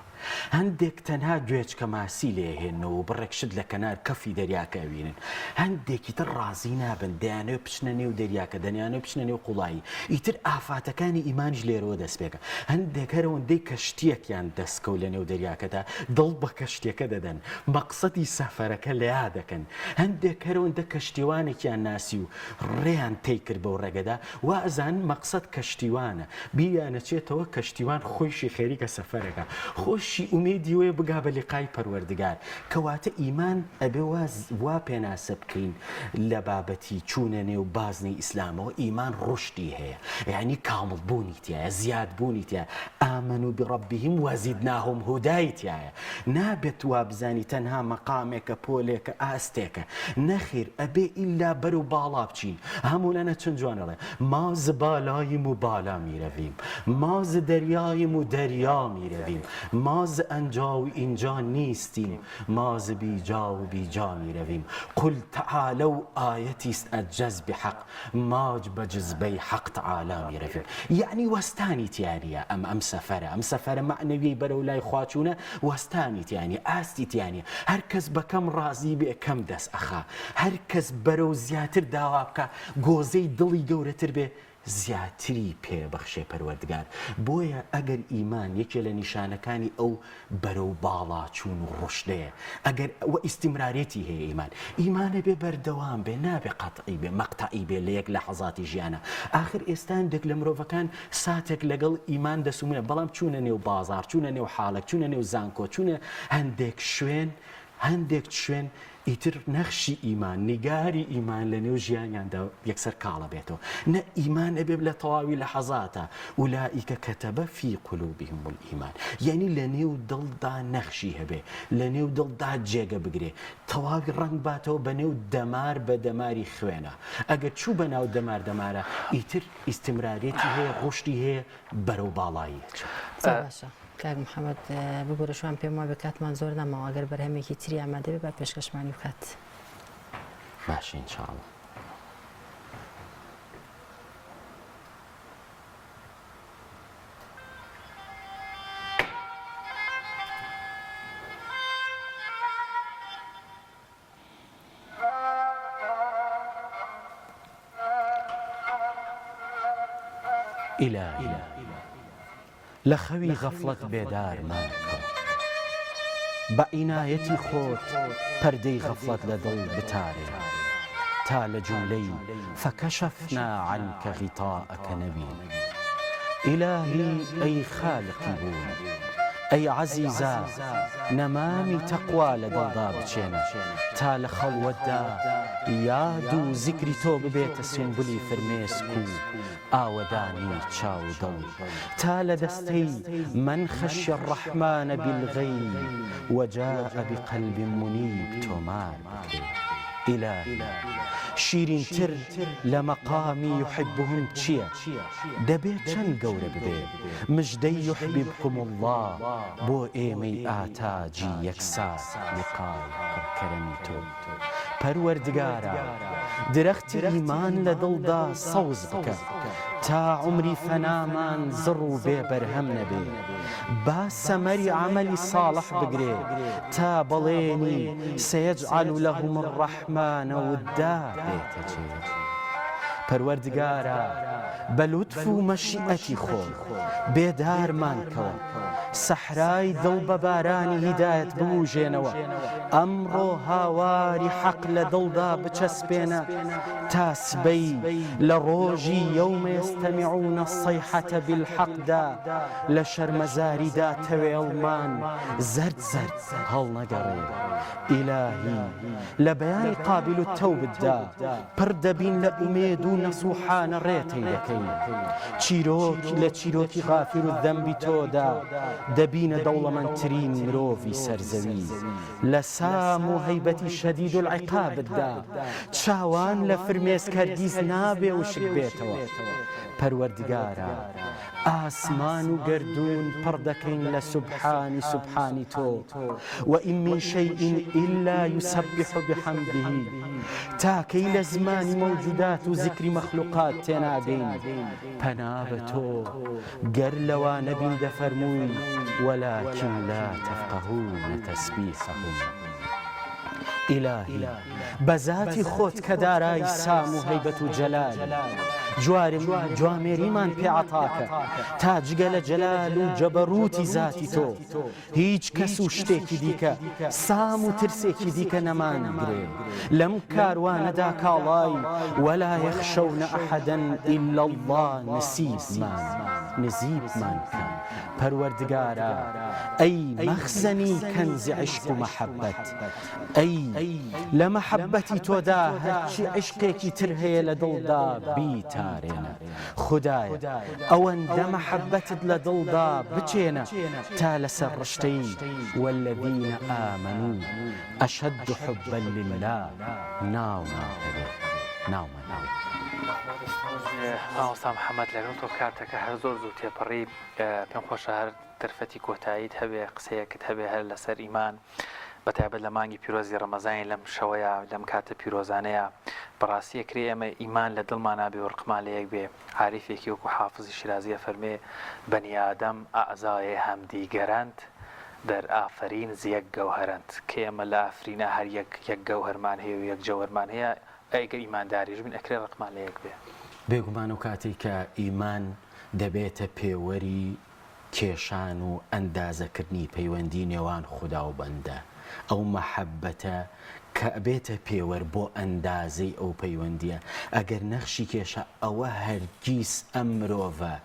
هەندێک تەنها گوێچکە ماسی لێ ئەهێننەوە و بڕێک شت لە کەنار کەفی دەریاکە ئەوینن. هەندێکی تر ڕازی نابن، دەیانەوێت بچنە نێو دەریاکە، دەیانەوێت بچنە نێو قوڵایی. ئیتر ئافاتەکانی ئیمانیش لێرەوە دەست پێکا. هەندێک هەر ئەوەندەی کەشتییەکیان دەست کەوت لە نێو دەریاکەدا، دڵ بە کەشتییەکە دەدەن، مەقسەدی سەفەرەکە لەیا دەکەن. هەندێک هەر ئەوەندە کەشتیوانێکیان ناسی و ڕێیان تەی کرد بەو ڕێگەدا، وا ئەزانن مەقسەد کەشتیوانە، بیریان ئەچێتەوە کەشتیوان خۆیشی خەریکە سەفەرەکا، خۆشی ئومێدی وەیە بگا بە لیقای پەروەردگار، کەواتە ئیمان ئەبێ وا وا پێناسە بکەین لە بابەتی چوونە نێو بازنەی ئیسلامەوە ئیمان ڕوشدی هەیە یانی کامڵ بوونی تیایە زیاد بوونی تیایە آمنوا بربهم وزدناهم هدای تیایە نابێت وابزانی تەنها مەقامێکە پۆلێکە ئاستێکە نەخیر ئەبێ ئیلا بەرەو باڵا بچین ها مۆلانا چەند جوان ئەڵێ ما ز بالایم و بالا میرەویم ما ز دەریایم و دەریا میرەویم ما ز ئەنجا و ئینجا نیستیم ما ز بیجا و بیجا میرەویم قل تعالوا ئایەتیست از جذب حق ماج بە جزبەی حەق تعالی میرەویم یەعنی وەستانی تیا نیە ئەم ئەم سەفەرە ئەم سەفەرە مەعنەویەی بەرەو لای خوا چوونە وەستانی تیا نیە ئاستی تیا نیە هەر کەس بە کەم ڕازی بێ کەم دەس ئەخا هەر کەس بەرەو زیاتر داوا بکا گۆزەی دڵی گەورەتر بێ زیاتری پێ بەخشێ پەروەردگار بۆیە ئەگەر ئیمان یەکێ لە نیشانەکانی ئەو بەرەو باڵا چوون و ڕوشدەیە ئەگەر وە ئیستیمرارێتی هەیە ئیمان ئیمان ئەبێ بەردەوام بێ نابێ قەتعی بێ مەقتەعی بێ لە یەک لەحەزاتی ژیانا ئاخر ئێستا هەندێک لە مرۆڤەکان ساتێک لەگەڵ ئیمان دەسومنە بەڵام چوونە نێو بازاڕ چوونە نێو حاڵێک چوونە نێو زانکۆ چوونە هەندێک شوێن هەندێک شوێن ئیتر نەخشی ئیمان، نیگاری ئیمان لە نێو ژیانیاندا یەکسەر کاڵ ئەبێتەوە. نە ئیمان ئەبێ لە تەواوی لەحەزاتا، اولئک کتب فی قلوبهم الایمان، یەعنی لە نێو دڵدا نەخشی هەبێ، لە نێو دڵدا جێگە بگرێ، تەواوی ڕەنگ باتەوە بە نێو دەمار بە دەماری خوێنا. ئەگەر چوو بە ناو دەمار دەمارا، ئیتر ئیستمرارێتی هەیە، ڕوشدی هەیە، بەرەو باڵایی ئەچێت. زۆر باشە کاک محمد ببورە شوان پێم وابێ کاتمان زۆر نەماوە ئەگەر بەرهەمێکی تری ئامادە بێ با پێشکەشمانی بکات. باشە ان شاء اللە. ئیلاهی لە خەوی غەفڵەت بێدارمان کە بە عینایەتی خۆت پەردەی غەفڵەت لە دڵ بتارێنە تا لە جوملەی فکشفنا عنک غطاءک نەبین ئیلاهی ئەی خالقی بوون ئەی عەزیزا نەمامی تەقوا لە دڵدا بچێنە تا لە خەڵوەتدا یاد و زیکری تۆ ببێتە سومبلی فرمێسک و ئاوەدانی چاو و دڵ تا لە دەستەی من خشی الرحمن بالغیب وجاء بقلب منیب تۆمار بکرێ ئیلاهی شیرینتر لە مەقامی یحبهم چیە؟ دەبێ چەند گەورە ببێ مژدەی یحببکم اللە بۆ ئێمەی ئاتاجی یەکسات لیقای پڕ کەرەمی تۆ پەروەردگارا. درەختی ئیمان لە دڵدا سەوز بکە تا عومری فەنامان زڕ و بێ بەرهەم نەبێ. با سەمەری عەمەلی ساڵح بگرێ تا بەڵێنی، سیجعل لهم الرحمن ودا، بێتە جێ. پەروەردگارا بە لوتف و مەشیئەتی خۆت بێدارمان کەوە، سەحرای دڵ بە بارانی هیدایەت ببوژێنەوە، ئەمڕۆ هاواری حەق لە دڵدا بچەسپێنە تا سبەی لە ڕۆژی یوم یستمعون الصیحة بالحق دا لە شەرمەزاریدا تەوێڵمان زەرد زەرد هەڵنەگەڕێ. ئیلاهی لە بەیانی قابل التوبتدا پڕ دەبین لە ئومێد و نەسوحانە ڕێ تەی دەکەین. چیرۆک لە چیرۆکی غافر الذنبی تۆدا دەبینە دەوڵەمەندترین مرۆڤی سەر زەوی. لە سام و هەیبەتی شدید العقابتدا چاوان لە فرمێسک هەرگیز نابێ وشک بێتەوە. پەروەردگارا ئاسمان و گەردوون پڕ دەکەین لە سوبحانی سوبحانی تۆ، وان من شیء الا یسبح بحمده، تا کەی لە زمانی مەوجودات و زیکری مەخلوقات تێناگەین، پەنا بە تۆ گەر لەوانە بین دەفەرمووی، ولکن لا تفقهون تسبیحهم. ئیلاهی بە زاتی خۆت کە دارای سام و هەیبەت و جەلالی جوامێریمان پێ عەتاکە تا جگە لە جەلال و جەبەروتی زاتی تۆ هیچ کەس و شتێکی دیکە سام و ترسێکی دیکە نەمانگرێ لەم کاروانەدا کاڵای ولا یخشون احدا الا اللە نسیبمان نزیبمان کە پەروەردگارا ئەی مەخزەنی کەنزی عیشق و مەحەبەت ئەی لە مەحەبەتی تۆدا هەرچی عیشقێکی تر هەیە لە دڵدا بیتارێنە خودایە ئەوەندە مەحەبەتت لە دڵدا بچێنە تا لەسەر ڕشتەی والذین آمنوا اشد حبا للە ناومان هەبێ ناومان هەبێ. مامۆستا محمد لەگەڵ تۆ کاتەکە هەر زۆر زوو تێپەڕی پێم خۆشە هەر دەرفەتی کۆتاییت هەبێ قسەیەکت هەبێ هەر لەسەر ئیمان بەتایبەت لە مانگی پیرۆزی ڕەمەزانی لەم شەوەیا لەم کاتە پیرۆزانەیا بەڕاستی ئەکرێ ئێمە ئیمان لە دڵمانا بێ و ڕقمان لە یەک بێ عاریفێکی وەکو حافزی شیرازی ئەفەرمێ بنی آدم اعضای همدیگرند در آفرین ز یک گوهرند کە ئێمە لە ئافرینا هەر یەک یەک گەوهەرمان هەیە و یەک جەوهەرمان هەیە ئەگەر ئیمانداریش بین ئەکرێ ڕقمان لە یەک بێ. بێگومان ئەو کاتەی کە ئیمان دەبێتە پێوەری کێشان و ئەندازەکردنی پەیوەندی نێوان خودا و بەندە، ئەو مەحەبەتە کە ئەبێتە پێوەر بۆ ئەندازەی ئەو پەیوەندیە، ئەگەر نەخشی کێشا ئەوە هەرگیز ئەم مرۆڤە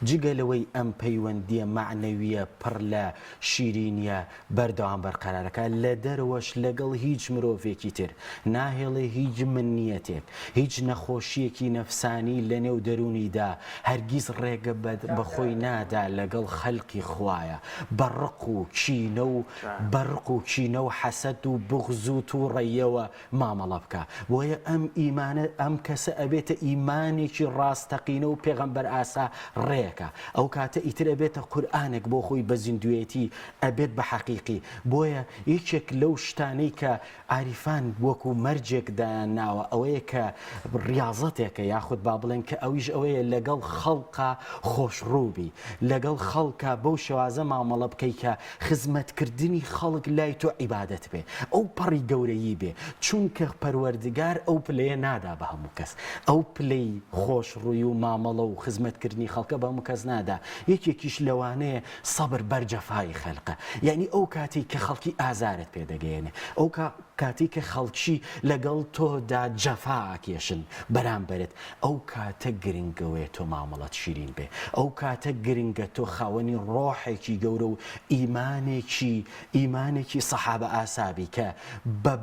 جگە لەوەی ئەم پەیوەندیە مەعنەویە پڕ لە شیرینیە بەردەوام بەرقەرارەکا لە دەرەوەش لەگەڵ هیچ مرۆڤێکی تر ناهێڵێ هیچ منیەتێک هیچ نەخۆشیەکی نەفسانی لەنێو دەرونیدا هەرگیز ڕێگە بە خۆی نادا لەگەڵ خەلقی خوایە بە ڕق و کینە و بە ڕق و کینە و حەسەد و بوغز و توڕەیەوە مامەڵە بکا بۆیە ئەم ئیمانە ئەم کەسە ئەبێتە ئیمانێکی ڕاستەقینە و پێغەمبەر ئاسا ڕێکە ئەو کاتە ئیتر ئەبێتە قورئانێک بۆ خۆی بە زیندوێتی ئەبێت بە حەقیقی بۆیە یەکێک لەو شتانەی کە عاریفان وەکو مەرجێک دایان ناوە ئەوەیە کە ڕیاضەتێکە یاخود با بڵێن کە ئەویش ئەوەیە لەگەڵ خەڵقا خۆشڕووبی لەگەڵ خەڵکا بەو شێوازە مامەڵە بکەی کە خزمەتکردنی خەڵک لای تۆ عیبادەت بێ ئەو پەڕی گەورەیی بێ چونکە پەروەردگار ئەو پلەیە نادا بە هەموو کەس ئەو پلەی خۆشڕووی و مامەڵە و خزمەتکردنی خەڵکە بە هەموو کەس نادا یەکێکیش لەوانەیە سەبر بەر جەفای خەلقە یانی ئەو کاتەی کە خەڵکی ئازارت پێ دەگەیەنێ ئەو کاتەی کە خەڵکی لەگەڵ تۆدا جەفا ئەکێشن بەرامبەرت ئەو کاتە گرنگەوەیە تۆ مامەڵەت شیرین بێ ئەو کاتە گرنگە تۆ خاوەنی ڕۆحێکی گەورە و ئیمانێکی ئیمانێکی سەحابە ئاسابی کە بە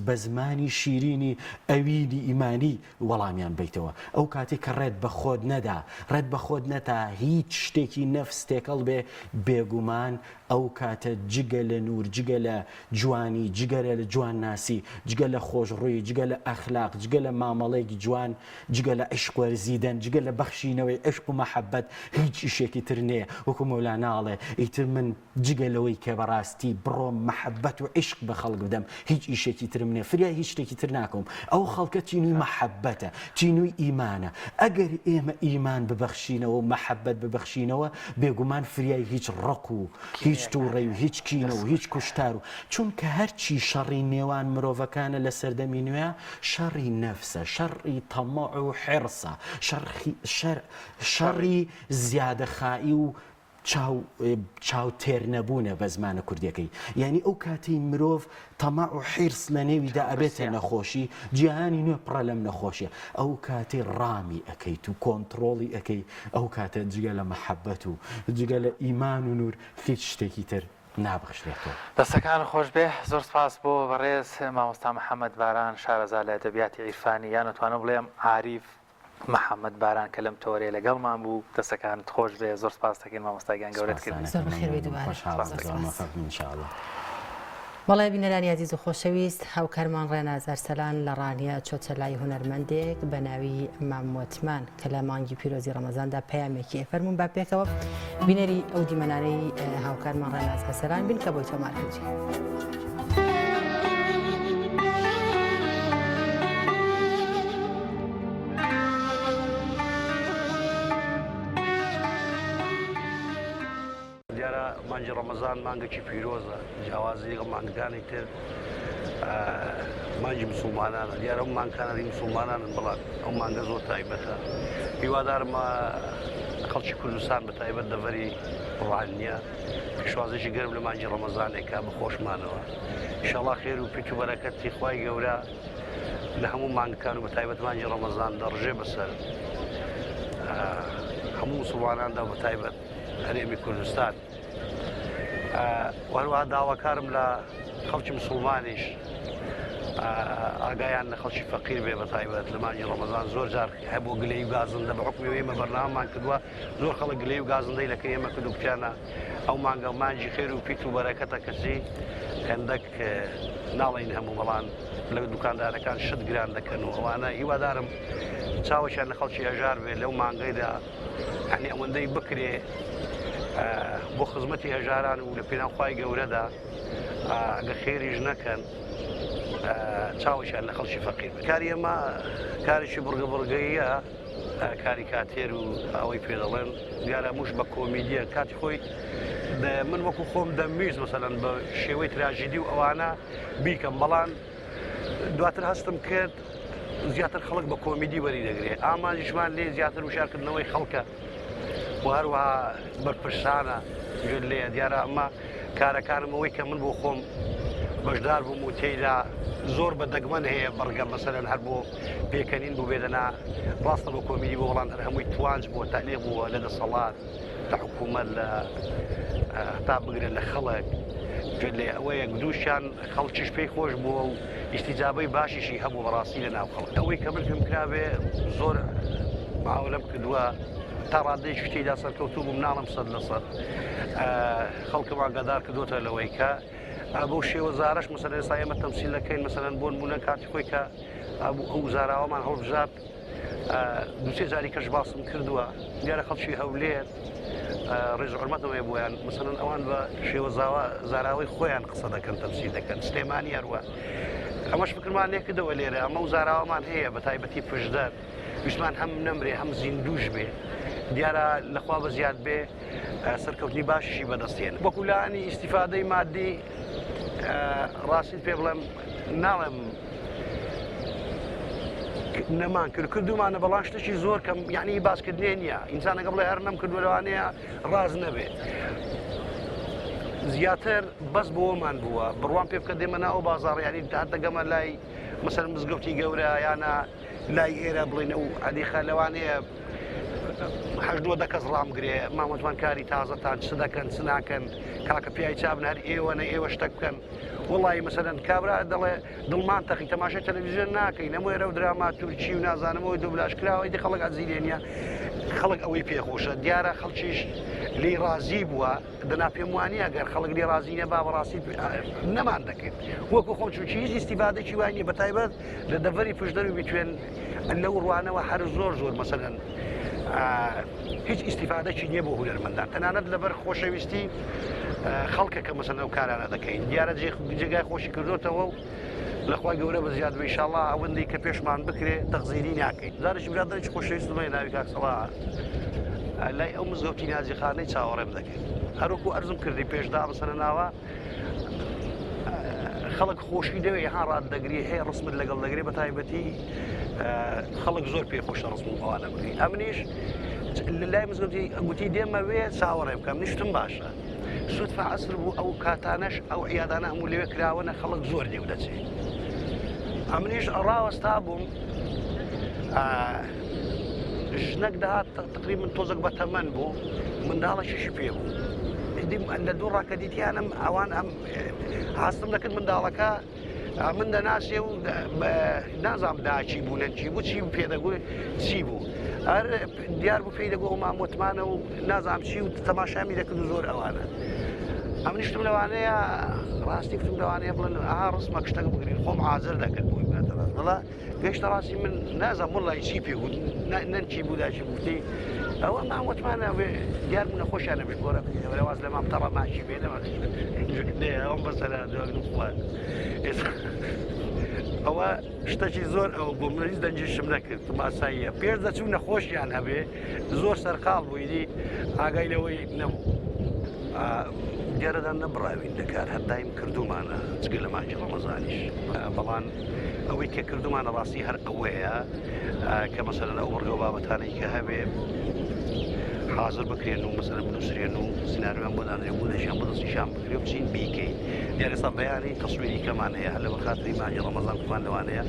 بە زمانی شیرینی ئەوینی ئیمانی وەڵامیان بەیتەوە ئەو کاتەی کە ڕێت بە خۆت نەدا ڕێت بە خۆت نەتا هیچ شتێکی نەفس تێکەڵ بێ بێگومان. ئەو کاتە جگە لە نوور، جگە لە جوانی، جگە لە جوانناسی، جگە لە خۆشڕووی، جگە لە ئەخلاق، جگە لە مامەڵەیەکی جوان، جگە لە عیشق وەرزیدەن، جگە لە بەخشینەوەی عیشق و مەحەبەت هیچ ئیشێکی تر نێ. وەکو مەولانا ئەڵێ، ئیتر من جگە لەوەی کە بەڕاستی بڕۆم مەحەبەت و عیشق بە خەڵک بدەم هیچ ئیشێکی ترم نیە، فریای هیچ شتێکی تر ناکەوم. ئەو خەڵکە تینووی مەحەبەتە، تینووی ئیمانە. ئەگەر ئێمە ئیمان ببەخشینەوە و مەحەبەت ببەخشینەوە، بێگومان فریای هیچ ڕق و هیچ تووڕەی و هیچ کینە و هیچ کوشتار و چونکە هەرچی شەڕی نێوان مرۆڤەکانە لە سەردەمی نوێ شەڕی نەفسە، شەڕی تەمەع و حیڕسە، شەڕی زیادەخایی و چاو چاو تێر نەبوونە بە زمانە کوردیەکەی یانی ئەو کاتەی مرۆڤ تەماع و حیرس لە نێویدا ئەبێتە نەخۆشی جیهانی نوێ پڕە لەم نەخۆشیە ئەو کاتەی ڕامی ئەکەیت و کۆنتڕۆڵی ئەکەی ئەو کاتە جگە لە مەحەبەت و جگە لە ئیمان و نور هیچ شتێکی تر نابەخشرێتەوە. دەستەکانت خۆش بێ زۆر سپاس بۆ بەڕێز مامۆستا محەمەد باران شارەزا لە ئەدەبیاتی عیرفانی یان ئەتوانم بڵێم عاریف محەمەد باران کە لەم تەوەرەیە لەگەڵمان بوو دەستەکانت خۆش بێ زۆر سپاست دەکەین مامۆستا گیان گەورەت کردین. زۆر بەخێر بێی دووبارە. خۆشحاڵم زۆر مۆفەق بن ان شاء اللە. بەڵێ بینەرانی ئازیز و خۆشەویست هاوکارمان ڕێناز ئەرسەلان لە ڕانیە چۆتە لای هونەرمەندێک بە ناوی مام وەتمان کە لە مانگی پیرۆزی ڕەمەزاندا پەیامێکی ئەفەرموون با پێکەوە بینەری ئەو دیمەنانەی هاوکارمان ڕێناز ئەرسەلان بین کە بۆی تۆمار کردین. دیارە مانگی ڕەمەزان مانگێکی پیرۆزە جیاوازی لەگەڵ مانگەکانی تر مانگی مسلمانانە دیارە ئەو مانگانەی مسلمانانن بەڵام ئەو مانگە زۆر تایبەتە هیوادارم خەڵکی کوردستان بە تایبەت دەڤەری ڕانیە پیشوازێکی گەرم لە مانگی ڕەمەزانێکە بە خۆشمانەوە ئیشەڵا خێر و پیت و بەرەکەتی خوای گەورە لە هەموو مانگەکان و بە تایبەت مانگی ڕەمەزان دەڕژێ بەسەر هەموو مسلماناندا بە تایبەت هەرێمی کوردستان و هەروەها داواکارم لە خەڵکی مسلمانیش ئاگایان لە خەڵکی فەقیر بێ بە تایبەت لە مانگی ڕەمەزان زۆر جار هەبوو گلەی و گازندە بە حکومی ئێمە بەرنامەمان کردووە زۆر خەڵک گلەی و گازندەی لەکە ئێمە کرد و کوتیانە ئەو مانگە مانگی خێر و پیت و بەرەکەتە کەچی هێندەک ناڵێین هەموو بەڵام لە دوکاندارەکان شت گران دەکەن و ئەوانە هیوادارم چاوەشیان لە خەڵکی هەژار بێ لەو مانگەیدا یعنی ئەوەندەی بکرێ بۆ خزمەتی هەژاران و لە پێناو خوای گەورەدا ئەگە خێریش نەکەن چاوەشیان لە خەڵکی فەقیر کاری ئێمە کارێکی بڕگە بڕگەیە کاریکاتێر و ئەوەی پێ دەڵێن دیارە موش بە کۆمیدیە کاتی خۆی من وەکو خۆم دەمویست مەسەلەن بە شێوەی تراژیدی و ئەوانە بیکەم بەڵام دواتر هەستم کرد زیاتر خەڵک بە کۆمیدی وەری دەگرێت ئامانجیشمان لێ زیاتر وشارکردنەوەی خەڵکە و هەروەها بەرپرسانە گوێت لێیە دیارە ئەمە کارەکانم ئەوەی کە من بۆ خۆم بەشدار بووم و تێیدا زۆر بە دەگمەن هەیە بڕگە مەسەلەن هەر بۆ پێکەنین بوو بێدەنا ڕاستە بۆ کۆمیدی بۆ بەڵام هەر هەمووی توانج بووە تەعلیق بووە لە دەسەڵات لە حکوومەت لە هەتا بگرە لە خەڵک گوێت لێ ئەوەیە دووشیان خەڵکیش پێی خۆش بووە و ئیستیجابەی باشیشی هەبوو بەڕاستی لە ناو خەڵک ئەوەی کە من پێم کرابێ زۆر محاولەم کردووە تا ڕادەیەکیش تێیدا سەرکەوتوو بووم ناڵێم 100% خەڵکم ئاگادار کردووەتە لەوەی کە بەو شێوەزارەش مەسەلەن ئێستا ئێمە تەمسیل دەکەین مەسەلەن بۆ نموونە کاتی خۆی کە ئەو زاراوەمان هەڵبژارد دوسێ جاری کەش باسم کردووە دیارە خەڵکی هەولێر ڕێز و حرمەتم هەیە بۆیان مەسەلەن ئەوان بە شێوە زاراوەی خۆیان قسە دەکەن تەمسیل دەکەن سلێمانی هەروە ئەمەش فکرمان لێکردەوە لێرە ئەمە و زاراوەمان هەیە بە تایبەتی پشدەر ویستمان هەم نەمرێ هەم زیندوش بێ دیارە لەخوا بە زیاد بێ سەرکەوتنی باشیشی بەدەستێن وەکو لانی ئیسیفادەی مادی ڕاستیت پێ بڵێم ناڵێم نەمان کرد کردومانە بەڵام شتێکی زۆر کەم یعنی باسکردنێ نییە ئینسانەکە بڵێ هەر نەم کردووە لەوانەیە ڕاز نەبێ زیاتر بەس بۆمان بووە بڕوان پێ بکە دێمە ناو بازاڕ یعنی تا دەگەمە لای مەسەر مزگەوتی گەورە یانە لای ئێرە بڵێن ئەو عەدیخە لەوانەیە. هەشت نۆ دە کەس ڕامگرێ مامۆتوان کاری تازەتان چ دەکەن چ ناکەن کاکە پیاوی چابن هەر ئێوە نە ئێوە شتەک بکەن وڵی مەسەلەن کابرا دەڵێ دڵمان تەقی تەماشای تەلەڤیزیۆن ناکەین هەموو ئێرە و دراما تورکی و نازانم ئەوەی دۆبلاژ کراوە ئیدی خەڵک ئەزی لێ نییە خەڵک ئەوەی پێخۆشە دیارە خەڵکیش لێی ڕازی بووە دەنا پێم وانییە گەر خەڵک لێ ڕازی نەبا بەڕاستی نەمان دەکرد وەکو خۆم چونکی هیچ ئیستیفادەکی وای نییە بەتایبەت لە دەڤەری پشدەر و بیتوێن لەو ڕوانەوە هەر زۆر زۆر مەسەلەن هیچ ئیستیفادەکی نییە بۆ هونەرمەندان تەنانەت لەبەر خۆشەویستی خەڵکە کە مەسەن ئەو کارانە دەکەین دیارە جێگای خۆشی کردوتەوە و لەخوای گەورە بە زیاد بە ئەوەندەی کە پێشمان بکرێ تەغزیری ناکەین جارێکی برادەرێکی خۆشەویست بڵێ ناوی کاک سەڵاح لای ئەو مزگەوتی نازیخانەی چاوەڕێم دەکرد هەروەکو ئەرزم کردی پێشدا مەسەلە ناوە خەڵک خۆشی دەوێ ها ڕات دەگری هەیە ڕسمت لەگەڵ دەگرێ بە تایبەتی خەڵک زۆر پێ خۆشە ڕسم و ئەوانە بگری ئەمنیش لە لای مزگەوتی گوتی دێمە وێ چاوەڕێ بکەم نیشتم باشە سودفە عەسر بوو ئەو کاتانەش ئەو عیادانە هەموو لەوێ کراوەنە خەڵک زۆر لێو دەچێ ئەمنیش ڕاوەستا بووم ژنەک دەهات تقریبا تۆزەک بە تەمەن بوو منداڵێکیشی پێ بوو لە دوو ڕاکە دیتیانم ئەوان ئەم هاستم دەکرد منداڵەکە من دەناسێ و نازام داچی بوو نەنچی بوو چی پێ دەگوت چی بوو هەر دیار بوو پێی دەگو ئەو مامۆتمانە و نازام چی و تەماشامی دەکرد و زۆر ئەوانە ئەم نیشتم لەوانەیە ڕاستی گوتم لەوانەیە بڵێن ئاها ڕسمە شتەکە بگرین خۆم حاضر دەکرد بۆی باتە ڕاست بەڵا گەشتە ڕاستی من نازانم وڵی چی پێ گوت نەنکی بوو داچی گوتی ئەوە مامۆتمانە دیار بوو نەخۆشیانە بش بۆرە واز لە مام تەڕە ماچی بێ ئەوم بەسەرا ئەوە شتەکی زۆر ئەوە بۆ من هیچ دەنگیشم نەکرد ماساییە پێش دەچوو نەخۆشیان هەبێ زۆر سەرقاڵ بوویدی ئاگای لەوەی نەبوو دیارەدان نەبراوین دەکار هەردایم کردومانە جگە لە مانگی ڕەمەزانیش بەڵام ئەوەی کە کردومانە ڕاستی هەر ئەوەیە کە مەسەلەن ئەو بڕگە و بابەتانەی کە هەبێ حاضر بکرێن و مەسەلەن بنووسرێن و سیناریۆیان بۆ دانرێ و دەشیان بۆ دەستنیشان بکرێ و بچین بیکەین دیارە ئێستا بەیانی تەسویری کەمان هەیە هەر لە بەخاتری مانگی ڕەمەزان کومان لەوانەیە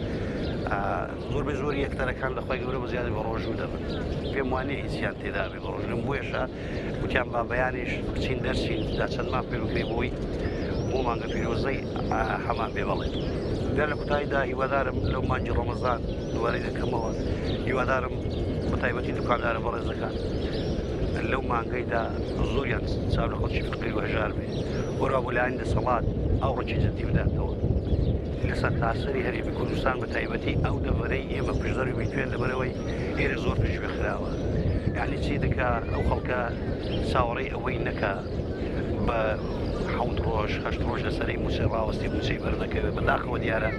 زۆربەی زۆری ئەکتەرەکان لە خوای گەورە بە زیادی بە ڕۆژوو دەبن پێم وانییە هیچیان تێدا بێ بە ڕۆژوو بۆیەشە وتیان با بەیانیش بچین دەرچین دا چەندمان پێ بکرێ بۆی بۆ مانگە پیرۆزەی هەمان بێ بەڵێ گەر لە کوتاییدا هیوادارم لەو مانگی ڕەمەزان دووارەی دەکەمەوە هیوادارم بە تایبەتی دوکاندارە بەڕێزەکان لەو مانگەیدا زۆریان چاو لە خەڵکی فەقیر و هەژار بێ وەرا بۆ لایەن دەسەڵات ئەو ڕەکی جدی بداتەوە لە سەرتاسەری هەرێمی کوردستان بە تایبەتی ئەو دەڤەرەی ئێمە پشدەر و بیتوێن لەبەرەوەی ئێرە زۆر پشتگوێ خراوە یعنی چی دەکا ئەو خەڵکە چاوەڕێی ئەوەی نەکا بە حەوت ڕۆژ هەشت ڕۆژ لەسەری موچەی ڕاوەستی موچەی بەردەکەوێت بەداخەوە دیارە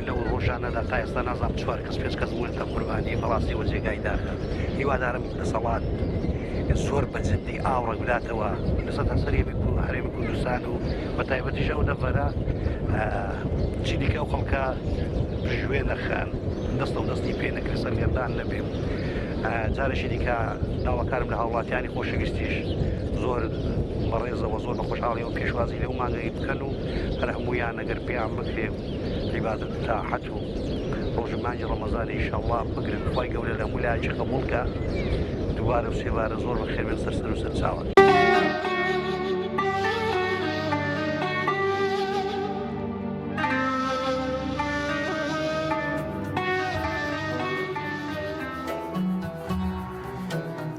لەو ڕۆژانەدا تا ئێستا نازانم چوار کەس پێنج کەس بوونەتە قوربانی بەڕاستی وە جێگای داخە هیوادارم دەسەڵات زۆر بە جدی ئاوڕک بداتەوە لەسەر تاسەری هەرێمی کوردستان و بە تایبەتیش ئەو دەڤەرە چی دیکە ئەو خەڵکە پشتگوێ نەخەن دەستە و دەستی پێ نەکرێت سەرگەردان نەبێ جارێکی دیکە داواکارم لە هاوڵاتیانی خۆشەویستیش زۆر بەڕێزەوە زۆر بە خۆشحاڵیەوە پێشوازی لەو مانگەی بکەن و هەر هەمویان ئەگەر پێیان بکرێ عیبادەت و تاعەت و ڕۆژی مانگی ڕەمەزان ئینشاءاللە بگرن خوای گەورە لە هەموو لایەکی قبوڵ کە دووبارە و سێبارە زۆر بەخێر بێن سەر سەر و سەر چاوان.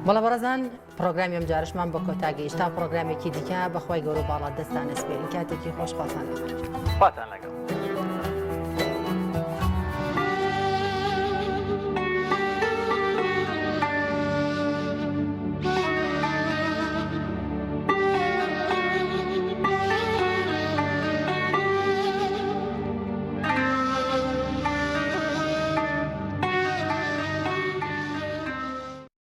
بەڵێ بەڕێزان پرۆگرامی ئەم جارشمان بە کۆتا گەیشت تا پرۆگرامێکی دیکە بەخوای گەورە باڵا دەستان ئەسپێرین کاتێکی خۆش خواتان لەگەڵ. خواتان لەگەڵ.